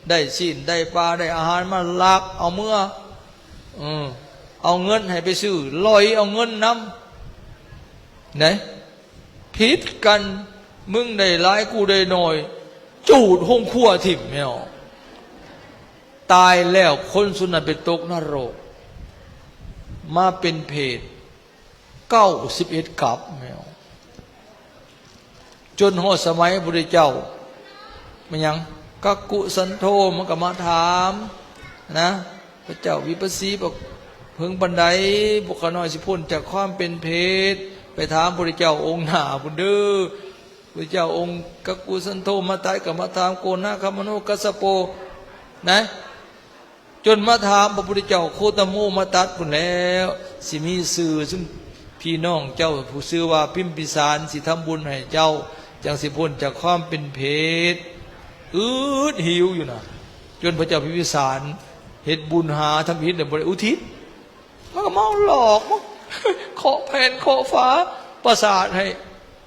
ໄດ້ຊີ້ນ ໄດ້ປາ ໄດ້ອາຫານມາ ລັກເອົາເມືອ ເອີ ເອົາເງິນໃຫ້ໄປຊື້ ລອຍເອົາເງິນນຳ. ໄດ້ ຜິດກັນ ມຶງໄດ້ຫຼາຍ ກູໄດ້ໜ້ອຍ ຈູດໂຮງຄົວຖິ້ມແມ່ນອອກ. ຕາຍແລ້ວ ຄົນຊຸມນັ້ນໄປຕົກນະລົກ ມາເປັນເຜດເກົ້າສິບເອັດກັບແມ່ນອອກ. ຈົນຮອດສະໄໝພະພຸດທະເຈົ້າ ແມ່ນຫຍັງ ກັກກຸສັນໂທ ມັນກໍມາຖາມນະ ພະເຈົ້າວິປັດສີ ພວກເພິ່ງປານໃດ ພວກຂ້ານ້ອຍຊິພົ້ນຈາກຄວາມເປັນເຜດ? ໄປຖາມພະພຸດທະເຈົ້າອົງໜ້າພຸ້ນເດີ. ພະພຸດທະເຈົ້າອົງກັກກຸສັນໂທມາຕັດ ກໍມາຖາມໂກນາຄາມະໂນກັດສະໂປນະ ຈົນມາຖາມພະພຸດທະເຈົ້າໂຄຕະໂມມາຕັດພຸ້ນແລ້ວ ຊິມີຊື່ຊຸມພີ່ນ້ອງເຈົ້າຜູ້ຊື່ວ່າພິມພິສານ ຊິທຳບຸນໃຫ້ເຈົ້າ ຈັ່ງຊິພົ້ນຈາກຄວາມເປັນເຜດ. ອືດຫິວຢູ່ນະ ຈົນພະເຈົ້າພິມພິສານເຮັດບຸນຫາທຳອິດ ແລ້ວບໍ່ໄດ້ອຸທິດ. ມັນກໍມາຫຼອກ ມາເຄາະແຜ່ນເຄາະຝາປາສາດໃຫ້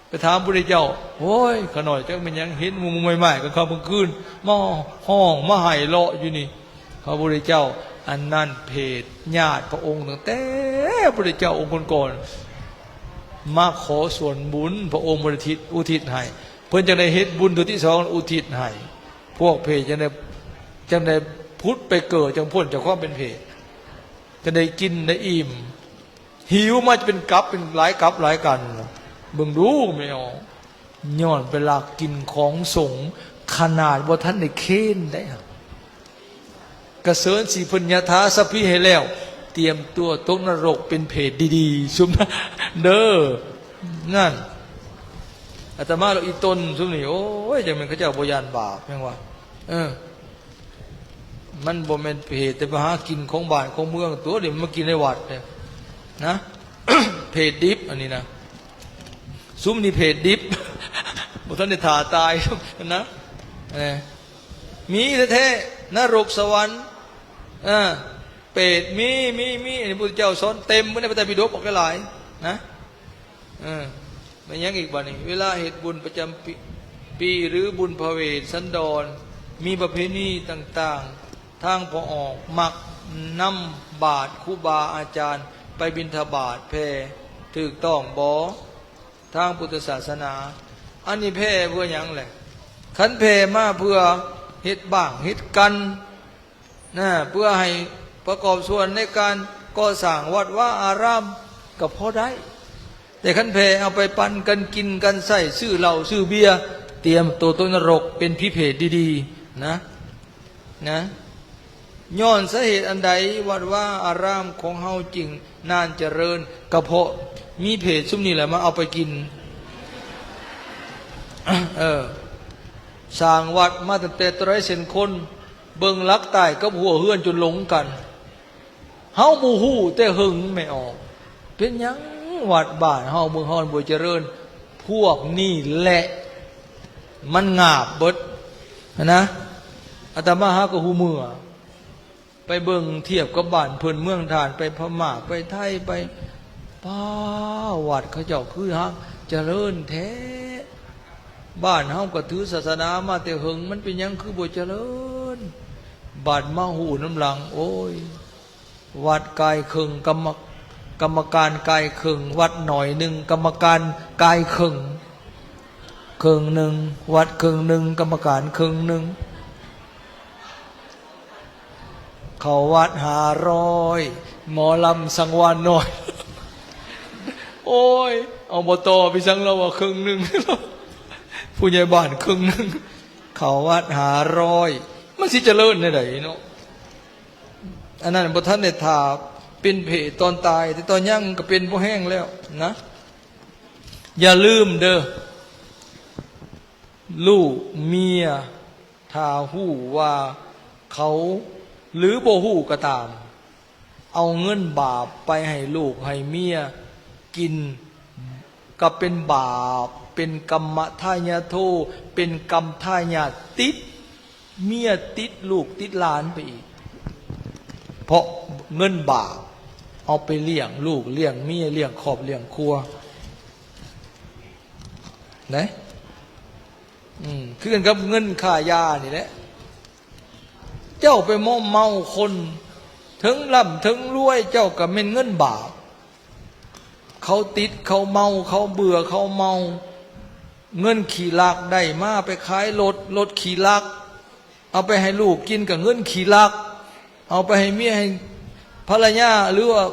ໄປຖາມພະພຸດທະເຈົ້າ. ໂອ້ຍ ຂ້ານ້ອຍຈັກແມ່ນຫຍັງ ເຫັນໝູ່ໆໝ້າຍໆກາງຄ່ຳກາງຄືນ ມາຮ້ອງມາໄຫ້ເລາະຢູ່ນີ້. ພະພຸດທະເຈົ້າ ອັນນັ້ນເຜດຍາດພະອົງຕັ້ງແຕ່ພະພຸດທະເຈົ້າອົງກ່ອນໆ ມາຂໍສ່ວນບຸນ ພະອົງບໍ່ໄດ້ທິດ ອຸທິດໃຫ້ ເພິ່ນຈັ່ງໄດ້ເຮັດບຸນເທື່ອທີສອງ ອຸທິດໃຫ້. ພວກເຜດຈັ່ງໄດ້ ຈັ່ງໄດ້ຜຸດໄປເກີດ ຈັ່ງພົ້ນຈາກຄວາມເປັນເຜດ ຈະໄດ້ກິນໄດ້ອີ່ມ. ຫິວມາຈະເປັນກັບ ເປັນຫຼາຍກັບຫຼາຍກັນ. ເບິ່ງດູແມ່ອອກ ຍ້ອນໄປລັກກິນຂອງສົງ ຂະໜາດບໍ່ທັນໄດ້ເຄນໄດ້. ກະເຊີນຊິເພິ່ນຍະຖາສັບພີໃຫ້ແລ້ວ ຕຽມຕົວຕົກນະລົກເປັນເຜດດີໆ ຊຸມນັ້ນເດີ. ນັ້ນ ອາດຕະມາລະອີຕົນຊຸມນີ້ ໂອ້ຍ ຈັ່ງແມ່ນເຂົາເຈົ້າບໍ່ຢ້ານບາບແມ່ນວ່າ ເອີ ມັນບໍ່ແມ່ນເຜດ ແຕ່ໄປຫາກິນຂອງບ້ານຂອງເມືອງຕົວະ ນີ້ມັນມາກິນໃນວັດເດ້ນະ ເຜດດິບອັນນີ້ນະ. ຊຸມນີ້ເຜດດິບ ບໍ່ທັນໄດ້ຖ້າຕາຍນະ. ເອີ ມີແທ້ໆ ນະລົກສະຫວັນ ເອີ ເປດມີ ມີ ມີ ອັນນີ້ພະພຸດທະເຈົ້າສອນເຕັມເບິດໃນພະໄຕປິດົກບັກຫຼາຍໆນະ. ເອີ ແມ່ນຫຍັງອີກບາດນີ້? ເວລາເຮັດບຸນປະຈຳປີ ປີ ຫຼື ບຸນພະເວດສັນດອນ ມີປະເພນີຕ່າງໆ ທາງພໍ່ອອກມັກນຳບາດຄູບາອາຈານໄປບິນທະບາດແຜ່ ຖືກຕ້ອງບໍ່ ທາງພຸດທະສາສະໜາ? ອັນນີ້ແຜ່ເພື່ອຫຍັງແຫຼະ? ຄັນແຜ່ມາເພື່ອເຮັດບ້າງເຮັດກັນ ນະ ເພື່ອໃຫ້ປະກອບສ່ວນໃນການກໍ່ສ້າງວັດວາອາຣາມກໍພໍໄດ້, ແຕ່ຄັນແຜ່ເອົາໄປປັນກັນກິນກັນໃຊ້ ຊື້ເຫຼົ້າຊື້ເບຍ ຕຽມໂຕຕົກນະລົກ ເປັນຜີເຜດດີໆ ນະ ນະ. ຍ້ອນສາເຫດອັນໃດ ວັດວາອາຣາມຂອງເຮົາຈຶ່ງນານຈະເລີນ? ກໍເພາະມີເຜດຊຸມນີ້ແຫຼະມາເອົາໄປກິນ. ເອີ ສ້າງວັດມາຕັ້ງແຕ່ເທົ່າໃດເຊັ່ນຄົນ ເບິ່ງຫຼັກໃຕ້ກັບຫົວເຮືອນຈົນຫຼົງກັນ. ເຮົາບໍ່ຮູ້ແຕ່ເຫິງແມ່ອອກ ເປັນຫຍັງວັດບ້ານເຮົາເມືອງເຮົາບໍ່ຈະເລີນ? ພວກນີ້ແຫຼະມັນງາບເບິດນະ. ອາດຕະມາຫາກໍຮູ້ເມືອ ໄປເບິ່ງທຽບກັບບ້ານເພິ່ນເມືອງທ່ານ ໄປພະມ້າ ໄປໄທ ໄປ ປ້າ ວັດເຂົາເຈົ້າຄືຮັກຈະເລີນແທ້. ບ້ານເຮົາກໍຖືສາສະໜາມາແຕ່ເຫິງ ມັນເປັນຫຍັງຄືບໍ່ຈະເລີນ? ບາດມາຮູ້ນຳຫຼັງ ໂອ້ຍ ວັດກາຍເຄິ່ງ ກຳມະ ກຳມະການກາຍເຄິ່ງ ວັດໜ້ອຍໜຶ່ງ ກຳມະການກາຍເຄິ່ງ ເຄິ່ງໜຶ່ງ ວັດເຄິ່ງໜຶ່ງ ກຳມະການເຄິ່ງໜຶ່ງ. ເຂົ້າວັດຫ້າຮ້ອຍ ໝໍລຳສັງວານນ້ອຍ. ໂອ້ຍ ອບຕ ພີ່ສັງລາວວ່າເຄິ່ງໜຶ່ງ ຜູ້ໃຫຍ່ບ້ານເຄິ່ງໜຶ່ງ ເຂົ້າວັດຫ້າຮ້ອຍ ມັນຊິຈະເລີນແນວໃດເນາະ? ອັນນັ້ນບໍ່ທັນໄດ້ຖ້າເປັນເພດຕອນຕາຍ ແຕ່ຕອນຍັງກໍເປັນພໍແຮງແລ້ວນະ. ຢ່າລືມເດີ້ ລູກເມຍ ຖ້າຮູ້ວ່າເຂົາ ຫຼື ບໍ່ຮູ້ກໍຕາມ ເອົາເງິນບາບໄປໃຫ້ລູກໃຫ້ເມຍກິນ ກໍເປັນບາບ ເປັນກຳມະທາຍາໂທ ເປັນກຳທາຍາດ ຕິດເມຍ ຕິດລູກ ຕິດຫຼານໄປອີກ ເພາະເງິນບາບ ເອົາໄປລ້ຽງລູກ ລ້ຽງເມຍ ລ້ຽງຄອບ ລ້ຽງຄົວ ນະ. ອືມ ຄືກັນກັບເງິນຄ່າຢານີ້ແຫຼະ. ເຈົ້າໄປມອມເມົາຄົນ ເຖິງລ່ຳເຖິງລວຍ ເຈົ້າກໍແມ່ນເງິນບາບ. ເຂົາຕິດ ເຂົາເມົາ ເຂົາເບື່ອ ເຂົາເມົາ ເງິນຂີ້ລັກໄດ້ມາ ໄປຂາຍລົດ ລົດຂີ້ລັກ ເອົາໄປໃຫ້ລູກກິນກໍເງິນຂີ້ລັກ ເອົາໄປໃຫ້ເມຍ ໃຫ້ພັນລະຍາ ຫຼືວ່າ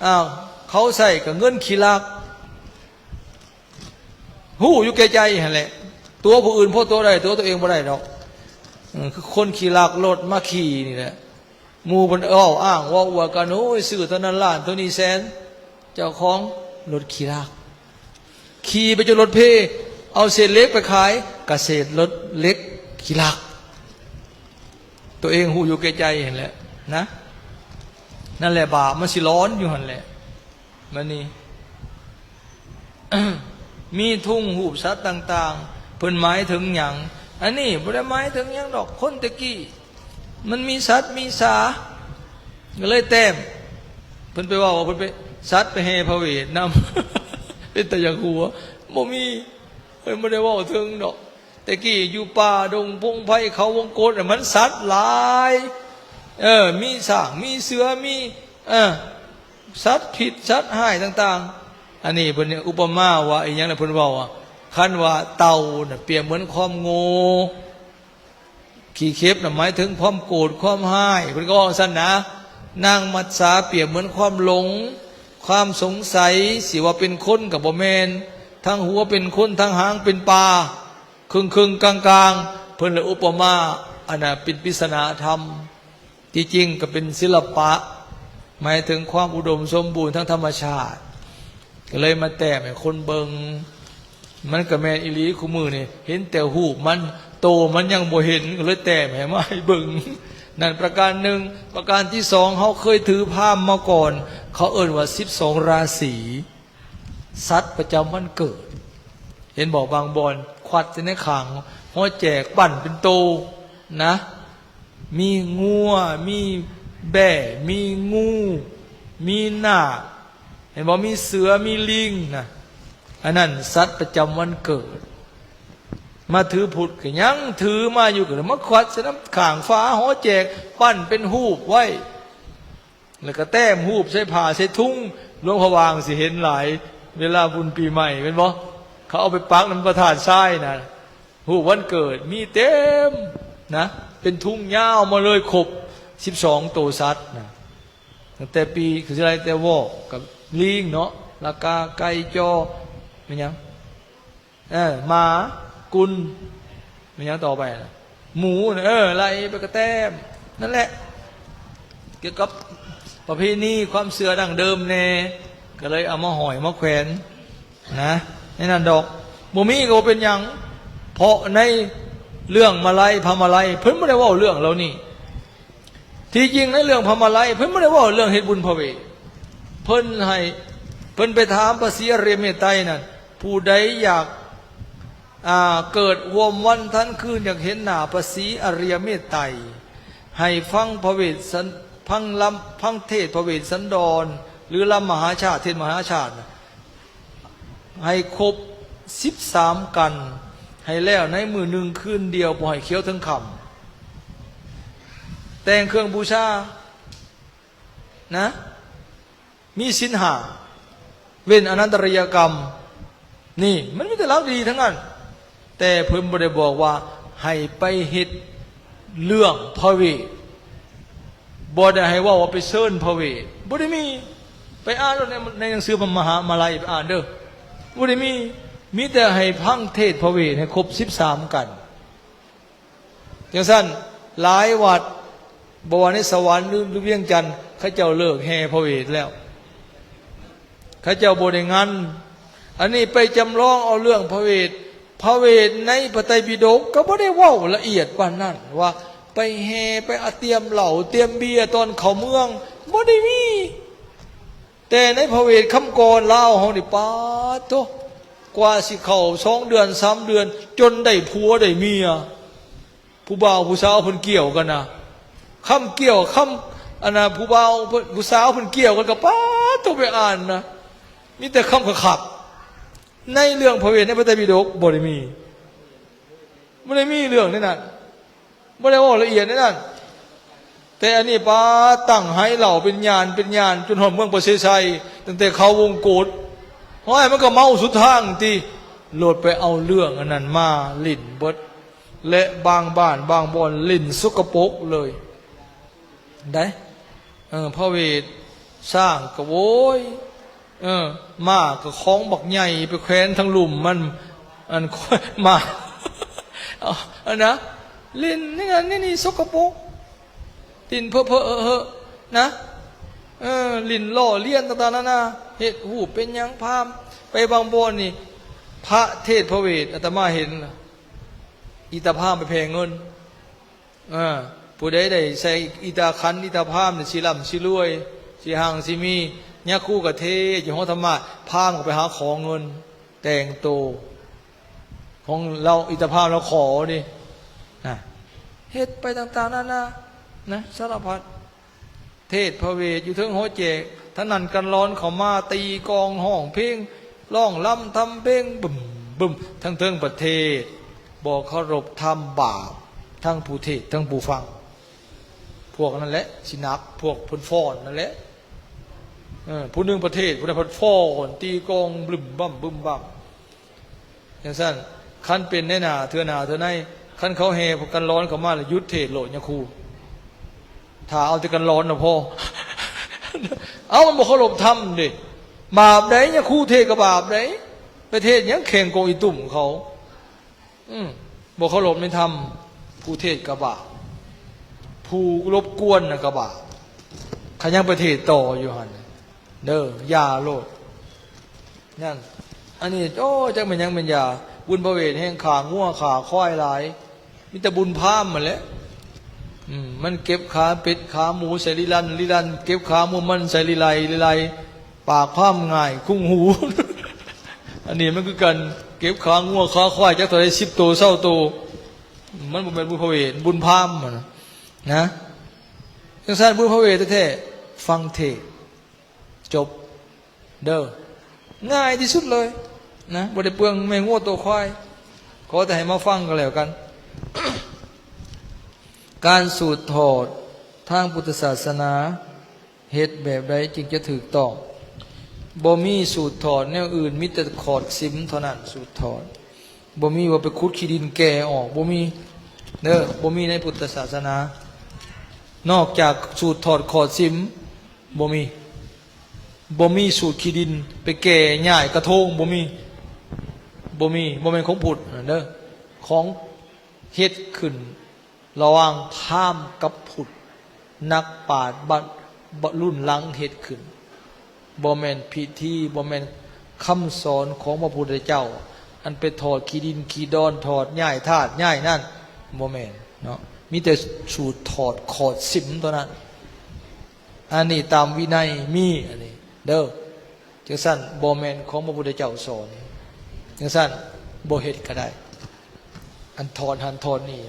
ອ້າວ ເຂົາໃຊ້ກໍເງິນຂີ້ລັກ. ຮູ້ຢູ່ແກ່ໃຈຫັ້ນແຫຼະ ຕົວຜູ້ອື່ນພໍຕົວໄດ້ ຕົວຕົວເອງບໍ່ໄດ້ດອກ. ເອີ ຄືຄົນຂີ້ລັກລົດມາຂີ່ນີ້ແຫຼະ ໝູ່ເພິ່ນເວົ້າອ້າງເວົ້າອວດກັນ ໂອ້ຍ ຊື້ເທົ່ານັ້ນລ້ານ ເທົ່ານີ້ແສນ ເຈົ້າຂອງລົດຂີ້ລັກ ຂີ່ໄປຈົນລົດເພ ເອົາເສດເຫຼັກໄປຂາຍ ກະເສດລົດເຫຼັກຂີ້ລັກ. ຕົວເອງຮູ້ຢູ່ແກ່ໃຈຫັ້ນແຫຼະນະ. ນັ້ນແຫຼະ ບາບມັນຊິຫຼອນຢູ່ຫັ້ນແຫຼະ. ບາດນີ້ ມີທຸງຮູບສັດຕ່າງໆ ເພິ່ນໝາຍເຖິງຫຍັງ? ອັນນີ້ບໍ່ໄດ້ໝາຍເຖິງຫຍັງດອກ ຄົນແຕ່ກີ້ມັນມີສັດມີສາ ກໍເລີຍແຕ້ມ. ເພິ່ນໄປເວົ້າວ່າເພິ່ນໄປ ສັດໄປແຫ່ພະເວດນຳ ເປັນຕາຢາກຫົວ. ບໍ່ມີ ເພິ່ນບໍ່ໄດ້ເວົ້າເຖິງດອກ. ແຕ່ກີ້ຢູ່ປ່າດົງພົງໄພເຂົາວົງກົດ ມັນສັດຫຼາຍ ເອີ ມີຊ້າງ ມີເສືອ ມີ ເອີ ສັດພິດສັດຮ້າຍຕ່າງໆ. ອັນນີ້ເພິ່ນອຸປະມາວ່າອີ່ຫຍັງນະ ເພິ່ນເວົ້າວ່າ ຄັນວ່າເຕົ່ານະປຽບເໝືອນຄວາມໂງ່ ຂີ້ເຂັບນະໝາຍເຖິງຄວາມໂກດຄວາມຮ້າຍ ເພິ່ນກໍເວົ້າຊັ້ນນະ. ນາງມັດສາປຽບເໝືອນຄວາມຫຼົງ ຄວາມສົງໄສ ຊິວ່າເປັນຄົນກໍບໍ່ແມ່ນ ທັງຫົວເປັນຄົນ ທັງຫາງເປັນປາ ເຄິ່ງໆກາງໆ. ເພິ່ນເລີຍອຸປະມາ ອັນນະເປັນປິດສະໜາທຳ. ທີ່ຈິງກໍເປັນສິລະປະ ໝາຍເຖິງຄວາມອຸດົມສົມບູນທາງທຳມະຊາດ ກໍເລີຍມາແຕ້ມໃຫ້ຄົນເບິ່ງ. ມັນກໍແມ່ນອີ່ຫຼີ ຄູ່ມື້ນີ້ເຫັນແຕ່ຮູບມັນ ໂຕມັນຍັງບໍ່ເຫັນ ກໍເລີຍແຕ້ມໃຫ້ມາໃຫ້ເບິ່ງ. ນັ້ນປະການໜຶ່ງ. ປະການທີສອງ ເຮົາເຄີຍຖືພາມມາກ່ອນ ເຂົາເອີ້ນວ່າສິບສອງລາສີ ສັດປະຈຳວັນເກີດ ເຫັນບໍ່? ບາງບ່ອນຄວັດໃສ່ໃນຂ້າງ ຫໍແຈກ ປັ້ນເປັນໂຕນະ ມີງົວ ມີແບ້ ມີງູ ມີນາກ ເຫັນບໍ່? ມີເສືອ ມີລີງນະ. ອັນນັ້ນສັດປະຈຳວັນເກີດ. ມາຖືພຸດກໍຍັງຖືມາຢູ່ ກໍເລີຍມາຄວັດໃສ່ນຳຂ້າງຝາຫໍແຈກ ປັ້ນເປັນຮູບໄວ້. ແລ້ວກໍແຕ້ມຮູບໃສ່ຜ້າໃສ່ທຸງ. ຫຼວງພະບາງຊິເຫັນຫຼາຍ ເວລາບຸນປີໃໝ່ແມ່ນບໍ່? ເຂົາເອົາໄປປັກນຳພະທາດຊາຍນະ ຮູບວັນເກີດມີເຕັມນະ ເປັນທຸງຍາວມາເລີຍ ຄົບສິບສອງໂຕສັດນະ. ຕັ້ງແຕ່ປີ ຄືຊິໄລ່ແຕ່ວອກກັບລີງເນາະ ລະກາ ໄກ່ ຈໍ ແມ່ນຫຍັງ? ເອີ ໝາ ກຸນ ແມ່ນຫຍັງຕໍ່ໄປລະ? ໝູ ເອີ ໄລ່ໄປກະແຕ້ມ. ນັ້ນແຫຼະ ກ່ຽວກັບປະເພນີຄວາມເຊື່ອດັ້ງເດີມແດ່ ກໍເລີຍເອົາມາຫ້ອຍມາແຂວນນະ ໃນນັ້ນດອກ. ບໍ່ມີກໍບໍ່ເປັນຫຍັງ ເພາະໃນເລື່ອງມາໄລ ພະມາໄລ ເພິ່ນບໍ່ໄດ້ເວົ້າເລື່ອງເຫຼົ່ານີ້. ທີ່ຈິງໃນເລື່ອງພະມາໄລ ເພິ່ນບໍ່ໄດ້ເວົ້າເລື່ອງເຮັດບຸນພະເວດ. ເພິ່ນໃຫ້ ເພິ່ນໄປຖາມພະສີອະລິຍະເມດໄຕນັ້ນ ຜູ້ໃດຢາກ ອ່າ ເກີດຮ່ວມວັນທັນຄືນ ຢາກເຫັນໜ້າພະສີອະລິຍະເມດໄຕ ໃຫ້ຟັງພະເວດສັນ ຟັງລຳ ຟັງເທດພະເວດສັນດອນ ຫຼື ລຳມະຫາຊາດ ເທດມະຫາຊາດນະ ໃຫ້ຄົບສິບສາມກັນ ໃຫ້ແລ້ວໃນມື້ໜຶ່ງຄືນດຽວ ບໍ່ໃຫ້ຂຽວເຖິງຄ່ຳ. ແຕ່ງເຄື່ອງບູຊານະ ມີສິນຫ້າ ເວັ້ນອະນັນຕະລິຍະກຳ. ນີ້ມັນມີແຕ່ຫຼັກດີໆທັງນັ້ນ. ແຕ່ເພິ່ນບໍ່ໄດ້ບອກວ່າໃຫ້ໄປເຮັດເລື່ອງພະເວດ. ບໍ່ໄດ້ໃຫ້ເວົ້າວ່າໄປເຊີນພະເວດ ບໍ່ໄດ້ມີ. ໄປອ່ານໂລດໃນ ໃນໜັງສືມະຫາມະໄລ ໄປອ່ານເດີ້. ບໍ່ໄດ້ມີ. ມີແຕ່ໃຫ້ຟັງເທດພະເວດໃຫ້ຄົບສິບສາມກັນ. ຈັ່ງຊັ້ນ ຫຼາຍວັດ ບໍ່ວ່າໃນສະຫວັນ ຫຼື ຫຼື ວຽງຈັນ ເຂົາເຈົ້າເລີກແຫ່ພະເວດແລ້ວ. ເຂົາເຈົ້າບໍ່ໄດ້ງັນ. ອັນນີ້ໄປຈຳລອງເອົາເລື່ອງພະເວດ. ພະເວດໃນພະໄຕປິດົກກໍບໍ່ໄດ້ເວົ້າລະອຽດປານນັ້ນ ວ່າໄປແຫ່ ໄປອາ ຕຽມເຫຼົ້າຕຽມເບຍຕອນເຂົ້າເມືອງ ບໍ່ໄດ້ມີ. ແຕ່ໃນພະເວດຄຳກ່ອນລາວເຮົານີ້ ປາດໂທ້ ກວ່າຊິເຂົ້າສອງເດືອນສາມເດືອນ ຈົນໄດ້ຜົວໄດ້ເມຍ. ຜູ້ບ່າວຜູ້ສາວເພິ່ນກ່ຽວກັນນະ ຄຳກ່ຽວ ຄຳ ອັນນະ ຜູ້ບ່າວ ຜູ້ສາວເພິ່ນກ່ຽວກັນກໍ ປາດໂທ້ ໄປອ່ານນະ ມີແຕ່ຄຳຄັກໆ. ໃນເລື່ອງພະເວດໃນພະໄຕປິດົກບໍ່ໄດ້ມີ ບໍ່ໄດ້ມີເລື່ອງໃນນັ້ນ ບໍ່ໄດ້ເວົ້າລະອຽດໃນນັ້ນ. ແຕ່ອັນນີ້ ປາດ ຕັ້ງໄຫເຫຼົ້າເປັນຍານເປັນຍານ ຈົນຮອດເມືອງປະເສໄຊ ຕັ້ງແຕ່ເຂົ້າວົງກົດ ໂອ້ຍ ມັນກໍເມົາສຸດທາງຕິ ໂລດໄປເອົາເລື່ອງອັນນັ້ນມາຫຼິ້ນເບິດ. ແລະ ບາງບ້ານບາງບ່ອນຫຼິ້ນສົກກະປົກເລີຍໄດ໋. ເອີ ພະເວດ ຊ້າງກໍໂວຍ ເອີ ມ້າກໍຂອງບັກໃຫຍ່ໄປແຂວນທາງລຸ່ມມັນ ອັນ ມ້າ ເອົາ ອັນນະ ຫຼິ້ນໃນນັ້ນໃນນີ້ ສົກກະປົກ ຫຼິ້ນເພີ້ເຮີນະ ເອີ ຫຼິ້ນລໍ້ລຽນຕ່າງໆນານາ ເຮັດຮູບເປັນຫຍັງ ພາມ ໄປບາງບ່ອນນີ້ ພະເທດພະເວດ ອາດຕະມາເຫັນ ອີຕາພາມໄປແຜ່ເງິນ. ເອີ ຜູ້ໃດໄດ້ໃສ່ອີຕາຂັນອີຕາພາມນີ້ ຊິລ່ຳຊິລວຍ ຊິຮັ່ງຊິມີ. ຍາຄູກະເທດຢູ່ຫ້ອງທຳມາດ ພາມກໍໄປຫາຂໍເງິນ ແຕ່ງໂຕ ຂອງລາວ ອີຕາພາມລາວຂໍນີ້ນະ ເຮັດໄປຕ່າງໆນານານະ ສາລະພັດ. ເທດພະເວດຢູ່ເທິງຫໍແຈກ ທາງນັ້ນກັນລອນເຂົ້າມາ ຕີກອງຮ້ອງເພງ ຮ້ອງລຳທຳເພງ ບຶມບຶມ ທັງເທິງປະເທດ ບໍ່ເຄົາລົບທຳ ບາບ ທັງຜູ້ເທດທັງຜູ້ຟັງ. ພວກນັ້ນແຫຼະຊິໜັກ ພວກເພິ່ນຟ້ອນນັ້ນແຫຼະ. ເອີ ຜູ້ໜຶ່ງປະເທດ ຜູ້ນັ້ນພັດຟ້ອນ ຕີກອງບຶມບຳບຶມບຳ. ຈັ່ງຊັ້ນ ຄັນເປັນໃນໜ້າເທື່ອໜ້າເທື່ອໃນ ຄັນເຂົາແຫ່ກັນລອນເຂົ້າມາແລ້ວ ຢຸດເທດໂລດຍາຄູ ຖ້າເອົາແຕ່ກັນລອນນະພໍ. ເອົາ ມັນບໍ່ເຄົາລົບທຳເດ້ ບາບໃດ ຍາຄູເທດກໍບາບໃດ. ໄປເທດຫຍັງແຂ່ງກົງອີຕຸ່ມເຂົາ ອືມ ບໍ່ເຄົາລົບໃນທຳ ຜູ້ເທດກໍບາບ ຜູ້ລົບກວນນະກໍບາບ. ຄັນຍັງໄປເທດຕໍ່ຢູ່ຫັ້ນ ເດີ ຢ່າໂລດ. ນັ້ນ ອັນນີ້ ໂອ້ ຈັກແມ່ນຫຍັງແມ່ນຢາ ບຸນພະເວດແຮ່ງຂ້າງົວຂ້າຄວາຍຫຼາຍ ມີແຕ່ບຸນພາມຫັ້ນແຫຼະ. ອືມ ມັນເກັບຂາເປັດຂາໝູໃສ່ລິລັນ ລິລັນເກັບຂາໝູມັນໃສ່ລິໄລ ລິໄລ ປາກພາມງ່າຍຄຸງຫູ. ອັນນີ້ມັນຄືກັນ ເກັບຂາງົວຂາຄວາຍຈັກເທົ່າໃດ ສິບໂຕ ຊາວໂຕ ມັນບໍ່ແມ່ນບຸນພະເວດ ບຸນພາມຫັ້ນນະ ນະ. ຈັ່ງຊັ້ນບຸນພະເວດແທ້ໆ ຟັງເທດ ຈົບເດີ ງ່າຍທີ່ສຸດເລີຍນະ ບໍ່ໄດ້ເປືອງແມ່ງົວໂຕຄວາຍ. ຂໍແຕ່ໃຫ້ມາຟັງກໍແລ້ວກັນ. ການສູດຖອດທາງພຸດທະສາສະໜາ ເຮັດແບບໃດຈຶ່ງຈະຖືກຕ້ອງ? ບໍ່ມີສູດຖອດແນວອື່ນ ມີແຕ່ຂອດສິມເທົ່ານັ້ນ ສູດຖອດ. ບໍ່ມີວ່າໄປຂຸດຂີ້ດິນແກ່ອອກ ບໍ່ມີເດີ ບໍ່ມີໃນພຸດທະສາສະໜາ. ນອກຈາກສູດຖອດຂອດສິມ ບໍ່ມີ ບໍ່ມີສູດຂີ້ດິນໄປແກ່ຍ້າຍກະໂທງ ບໍ່ມີ ບໍ່ມີ ບໍ່ແມ່ນຂອງພຸດເດີ ຂອງເຮັດຂຶ້ນລະຫວ່າງພາມກັບພຸດ ນັກປາດບັດ ລຸ້ນຫຼັງເຮັດຂຶ້ນ. ບໍ່ແມ່ນພິທີ ບໍ່ແມ່ນຄຳສອນຂອງພະພຸດທະເຈົ້າ ອັນໄປຖອດຂີ້ດິນຂີ້ດອນ ຖອດຍ້າຍທາດຍ້າຍນັ້ນ ບໍ່ແມ່ນເນາະ. ມີແຕ່ສູດຖອດຂອດສິມເທົ່ານັ້ນ. ອັນນີ້ຕາມວິໄນມີອັນນີ້ເດີ. ຈັ່ງຊັ້ນບໍ່ແມ່ນຂອງພະພຸດທະເຈົ້າສອນ. ຈັ່ງຊັ້ນບໍ່ເຮັດກໍໄດ້. ອັນຖອດຫັ້ນຖອດນີ້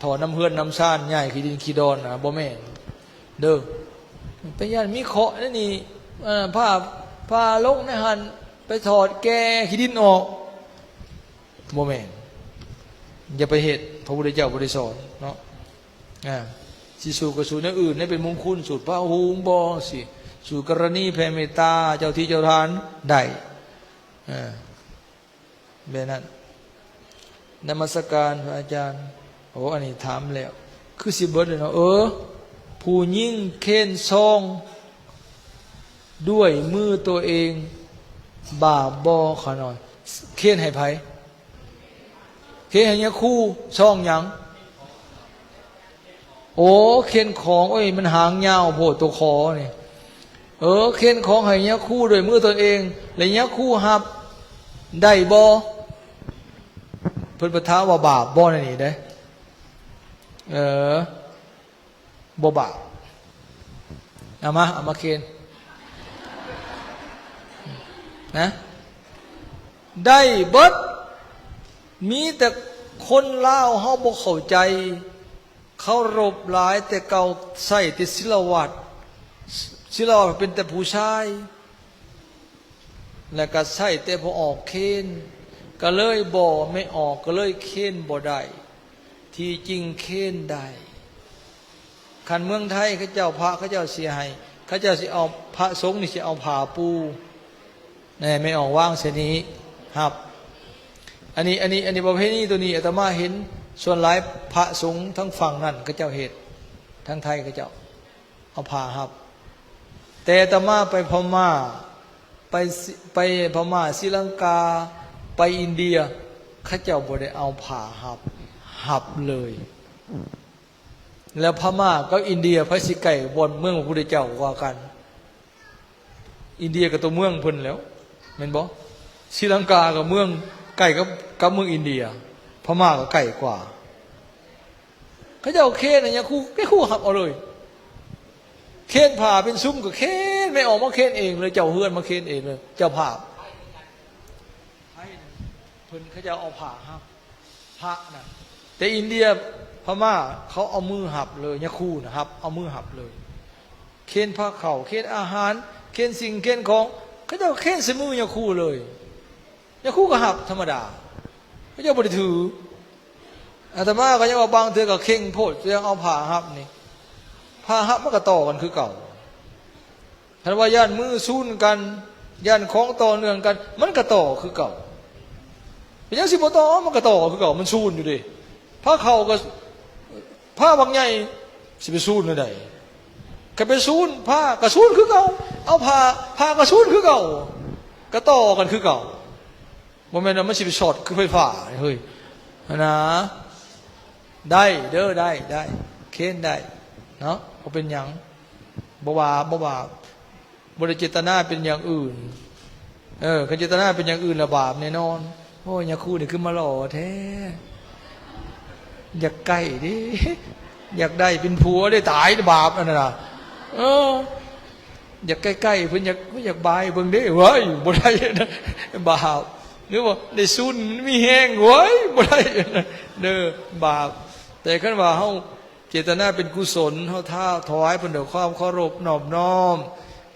ຖອດນຳເຮືອນນຳຊານ ຍ້າຍຂີ້ດິນຂີ້ດອນນະ ບໍ່ແມ່ນເດີ. ໄປຢ້ານມີເຄາະໃນນີ້ ເອີ ຜ້າ ຜ້າລົງໃນຫັ້ນ ໄປຖອດແກ່ຂີ້ດິນອອກ ບໍ່ແມ່ນ. ຢ່າໄປເຮັດ ພະພຸດທະເຈົ້າບໍ່ໄດ້ສອນເນາະ. ອ່າ ຊິສູດກໍສູດແນວອື່ນໃຫ້ເປັນມຸງຄຸນ ສູດພະຫຸງບໍ ຊິສູດກໍລະນີແຜ່ເມດຕາເຈົ້າທີ່ເຈົ້າທານໄດ້. ອ່າ ແບບນັ້ນ. ນະມັດສະການພະອາຈານ. ໂອ້ ອັນນີ້ຖາມແລ້ວ ຄືຊິເບິດແລ້ວເນາະ. ເອີ ຜູ້ຍິງເຄນຊອງດ້ວຍມືຕົວເອງ ບາບບໍ່? ຂ້ານ້ອຍ ເຄນໃຫ້ໃຜ? ເຄນໃຫ້ຍາຄູ. ຊອງຫຍັງ? ໂອ້ ເຄນຂອງ. ໂອ້ຍ ມັນຫາງຍາວໂພດ ຕົວຂໍນີ້. ເອີ ເຄນຂອງໃຫ້ຍາຄູດ້ວຍມືຕົນເອງ ແລະ ຍາຄູຮັບໄດ້ບໍ່? ເພິ່ນປະຖາມວ່າບາບບໍ່ ໃນນີ້ເດ້. ເອີ ບໍ່ບາບ. ເອົາມາ ເອົາມາເຄນນະ ໄດ້ເບິດ. ມີແຕ່ຄົນລາວເຮົາບໍ່ເຂົ້າໃຈ, ເຄົາລົບຫຼາຍແຕ່ເກົ່າ ໃຊ້ແຕ່ສິລະວັດ, ສິລະວັດເປັນແຕ່ຜູ້ຊາຍ ແລ້ວກໍໃຊ້ແຕ່ພໍ່ອອກເຄນ, ກໍເລີຍບໍ່ ແມ່ອອກກໍເລີຍເຄນບໍ່ໄດ້. ທີ່ຈິງເຄນໄດ້. ຄັນເມືອງໄທເຂົາເຈົ້າ ພະເຂົາເຈົ້າຊິໃຫ້ ເຂົາເຈົ້າຊິເອົາ ພະສົງນີ້ຊິເອົາຜ້າປູ ແນ່ ແມ່ອອກວາງໃສ່ນີ້ ຮັບ. ອັນນີ້ ອັນນີ້ ອັນນີ້ ປະເພນີໂຕນີ້ອາດຕະມາເຫັນ ສ່ວນຫຼາຍພະສົງທາງຝັ່ງນັ້ນເຂົາເຈົ້າເຮັດ, ທາງໄທເຂົາເຈົ້າ ເອົາຜ້າຮັບ. ແຕ່ອາດຕະມາໄປພະມ້າ ໄປ ໄປພະມ້າ ສີລັງກາ ໄປອິນເດຍ ເຂົາເຈົ້າບໍ່ໄດ້ເອົາຜ້າຮັບ ຮັບເລີຍ. ແລ້ວພະມ້າກັບອິນເດຍ ໃຜຊິໃກ້ບ່ອນເມືອງພະພຸດທະເຈົ້າກວ່າກັນ? ອິນເດຍກໍຕົວເມືອງເພິ່ນແລ້ວ ແມ່ນບໍ່? ສີລັງກາກໍເມືອງໃກ້ກັບ ກັບເມືອງອິນເດຍ, ພະມ້າກໍໃກ້ກວ່າ. ເຂົາເຈົ້າເຄນໃຫ້ຍາຄູ ຍາຄູຮັບເອົາເລີຍ. ເຄນຜ້າເປັນຊຸມກໍເຄນ, ແມ່ອອກມາເຄນເອງເລີຍ, ເຈົ້າເຮືອນມາເຄນເອງເລີຍ, ເຈົ້າພາບ. ໄທນັ້ນ ເພິ່ນເຂົາເຈົ້າເອົາຜ້າຮັບ ພະນັ້ນ, ແຕ່ອິນເດຍ ພະມ້າ ເຂົາເອົາມືຮັບເລີຍ, ຍາຄູນະຮັບ ເອົາມືຮັບເລີຍ. ເຄນພາເຂົ້າ ເຄນອາຫານ ເຄນສິ່ງເຄນຂອງ ເຂົາເຈົ້າເຄນໃສ່ມືຍາຄູເລີຍ. ຍາຄູກໍຮັບທຳມະດາ, ເຂົາເຈົ້າບໍ່ໄດ້ຖື. ອາດຕະມາກໍຍັງວ່າບາງເທື່ອກໍເຄັ່ງໂພດ, ຈັ່ງເອົາຜ້າຮັບນີ້, ຜ້າຮັບມັນກໍຕໍ່ກັນຄືເກົ່າ. ຄັນວ່າຢ້ານມືຊູນກັນ, ຢ້ານຂອງຕໍ່ເນື່ອງກັນ, ມັນກໍຕໍ່ຄືເກົ່າ. ເປັນຫຍັງຊິບໍ່ຕໍ່? ມັນກໍຕໍ່ຄືເກົ່າ, ມັນຊູນຢູ່ເດ້. ພາເຂົ້າກໍ ພາບັກໃຫຍ່ ຊິໄປຊູນແນວໃດ? ກໍໄປຊູນ ພາກໍຊູນຄືເກົ່າ, ເອົາພາ ພາກໍຊູນຄືເກົ່າ, ກໍຕໍ່ກັນຄືເກົ່າ. ບໍ່ແມ່ນວ່າມັນຊິໄປຊັອດຄືໄຟຟ້າເຮີ້ຍ ຫັ້ນນະ. ໄດ້ເດີ ໄດ້ ໄດ້ ເຄນໄດ້ເນາະ ບໍ່ເປັນຫຍັງ ບໍ່ບາບ ບໍ່ບາບ. ບໍ່ໄດ້ເຈດຕະນາເປັນຢ່າງອື່ນ. ເອີ ຄັນເຈດຕະນາເປັນຢ່າງອື່ນລະບາບແນ່ນອນ. ໂອ້ຍ ຍາຄູນີ້ຄືມາຫຼໍ່ແທ້, ຢາກໃກ້ເດ້ ຢາກໄດ້ເປັນຜົວເດ້. ຕາຍ ບາບອັນນັ້ນນະ. ເອີ ຢາກໃກ້ໆເພິ່ນ ຢາກ ຢາກບາຍເບິ່ງເດ້. ເວີ້ຍ ບໍ່ໄດ້ ບາບ. ຫຼືວ່າໄດ້ຊູນ ມັນມີແຮງ. ເວີ້ຍ ບໍ່ໄດ້ເດີ ບາບ. ແຕ່ຄັນວ່າເຮົາ ເຈດຕະນາເປັນກຸສົນ, ເຮົາຖ້າຖວາຍເພິ່ນດ້ວຍຄວາມເຄົາລົບນອບນ້ອມ,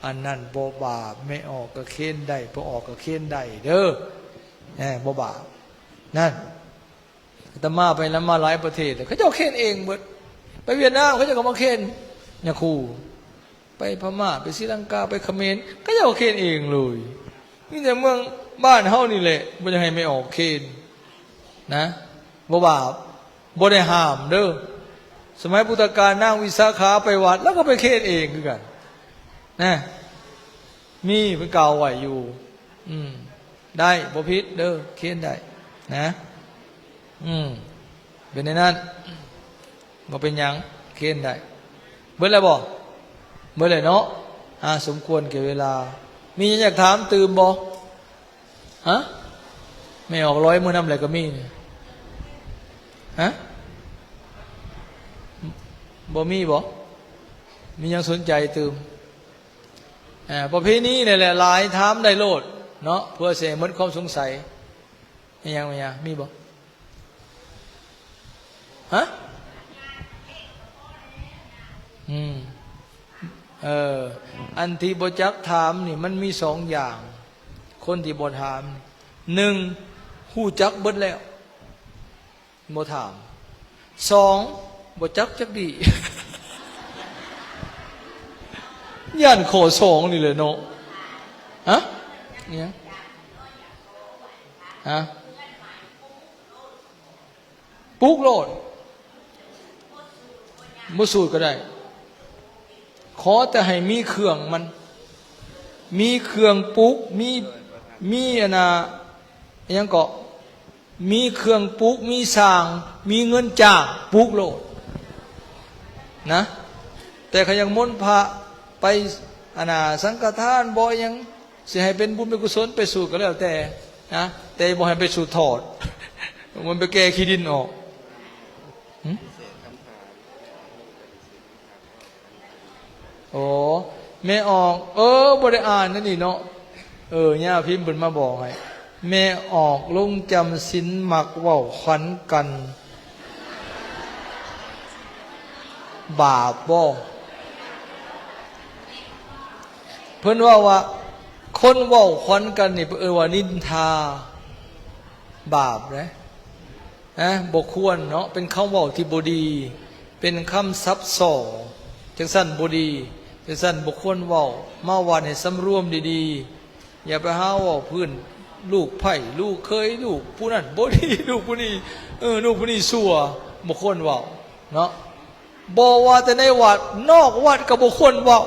ອັນນັ້ນບໍ່ບາບ. ແມ່ອອກກໍເຄນໄດ້, ພໍ່ອອກກໍເຄນໄດ້ເດີ. ແນ່ ບໍ່ບາບ. ນັ້ນ ອາດຕະມາໄປນຳມາຫຼາຍປະເທດ, ເຂົາເຈົ້າເຄນເອງເບິດ. ໄປຫວຽດນາມ ເຂົາເຈົ້າກໍມາເຄນຍາຄູ. ໄປພະມ້າ ໄປສີລັງກາ ໄປຂະເໝນ ເຂົາເຈົ້າເຄນເອງເລີຍ. ມີແຕ່ເມືອງບ້ານເຮົານີ້ແຫຼະ ບໍ່ຢາກໃຫ້ແມ່ອອກເຄນນະ. ບໍ່ບາບ ບໍ່ໄດ້ຫ້າມເດີ. ສະໄໝພຸດທະການ ນາງວິສາຂາໄປວັດ ລາວກໍໄປເຄນເອງຄືກັນນະ. ມີ ເພິ່ນກ່າວໄວ້ຢູ່. ອືມ ໄດ້ ບໍ່ຜິດເດີ ເຄນໄດ້ນະ. ອືມ ເປັນແນວນັ້ນ ບໍ່ເປັນຫຍັງ ເຄນໄດ້. ເບິດແລ້ວບໍ່? ເບິດແລ້ວເນາະ. ອາ ສົມຄວນແກ່ເວລາ. ມີຫຍັງຢາກຖາມຕື່ມບໍ່? ຮະ? ແມ່ອອກລອຍມື້ນຳແຫຼະກໍມີ. ຮະ? ບໍ່ມີບໍ່? ມີຫຍັງສົນໃຈຕື່ມ? ອ່າ ປະເພນີນີ້ແຫຼະຫຼາຍ, ຖາມໄດ້ໂລດເນາະ ເພື່ອຊິໃຫ້ໝົດຄວາມສົງໄສ. ມີຫຍັງ ມີຫຍັງ ມີບໍ່? ຮະ? ອືມ ເອີ ອັນທີ່ບໍ່ຈັກຖາມນີ້ ມັນມີສອງຢ່າງ. ຄົນທີ່ບໍ່ຖາມ ໜຶ່ງ ຮູ້ຈັກເບິດແລ້ວ ບໍ່ຖາມ. ສອງ ບໍ່ຈັກຈັກດີ້. ຢ້ານຂໍ້ສອງນີ້ແຫຼະເນາະ. ຮະ? ອີຫຍັງ? ຮະ? ປຸກໂລດ. ບໍ່ສູດກໍໄດ້. ຂໍແຕ່ໃຫ້ມີເຄື່ອງມັນ ມີເຄື່ອງປຸກ ມີ ມີອັນນ່າ ອີຫຍັງເກາະ ມີເຄື່ອງປຸກ ມີສ້າງ ມີເງິນຈ້າງ ປຸກໂລດນະ. ແຕ່ຄັນຢາກມົນພະ ໄປອັນນ່າ ສັງຄະທານບໍ່ ອີຫຍັງ ຊິໃຫ້ເປັນບຸນເປັນກຸສົນ ໄປສູດກໍແລ້ວແຕ່ນະ ແຕ່ບໍ່ໃຫ້ໄປສູດຖອດ ມັນໄປແກ່ຂີ້ດິນອອກ. ຫຶ? ໂອ້ ແມ່ອອກ ເອີ ບໍ່ໄດ້ອ່ານນັ້ນນີ້ເນາະ. ເອີ ຍ່າພິມເພິ່ນມາບອກໃຫ້ ແມ່ອອກລົງຈຳສິນມັກເວົ້າຂວັນກັນ ບາບບໍ່? ເພິ່ນເວົ້າວ່າ ຄົນເວົ້າຂວັນກັນນີ້ ເອີ້ນວ່ານິນທາ ບາບເດ້ ນະ ບໍ່ຄວນເນາະ ເປັນຄຳເວົ້າທີ່ບໍ່ດີ ເປັນຄຳສັບສໍ້ ຈັ່ງຊັ້ນບໍ່ດີ ຈັ່ງຊັ້ນບໍ່ຄວນເວົ້າ. ມາວັດໃຫ້ສຳລວມດີໆ ຢ່າໄປຫາເວົ້າພື້ນ ລູກໃພ້ ລູກເຂີຍ ລູກຜູ້ນັ້ນບໍ່ດີ ລູກຜູ້ນີ້ ເອີ ລູກຜູ້ນີ້ຊົ່ວ ບໍ່ຄວນເວົ້າເນາະ. ບໍ່ວ່າແຕ່ໃນວັດ ນອກວັດກໍບໍ່ຄວນເວົ້າ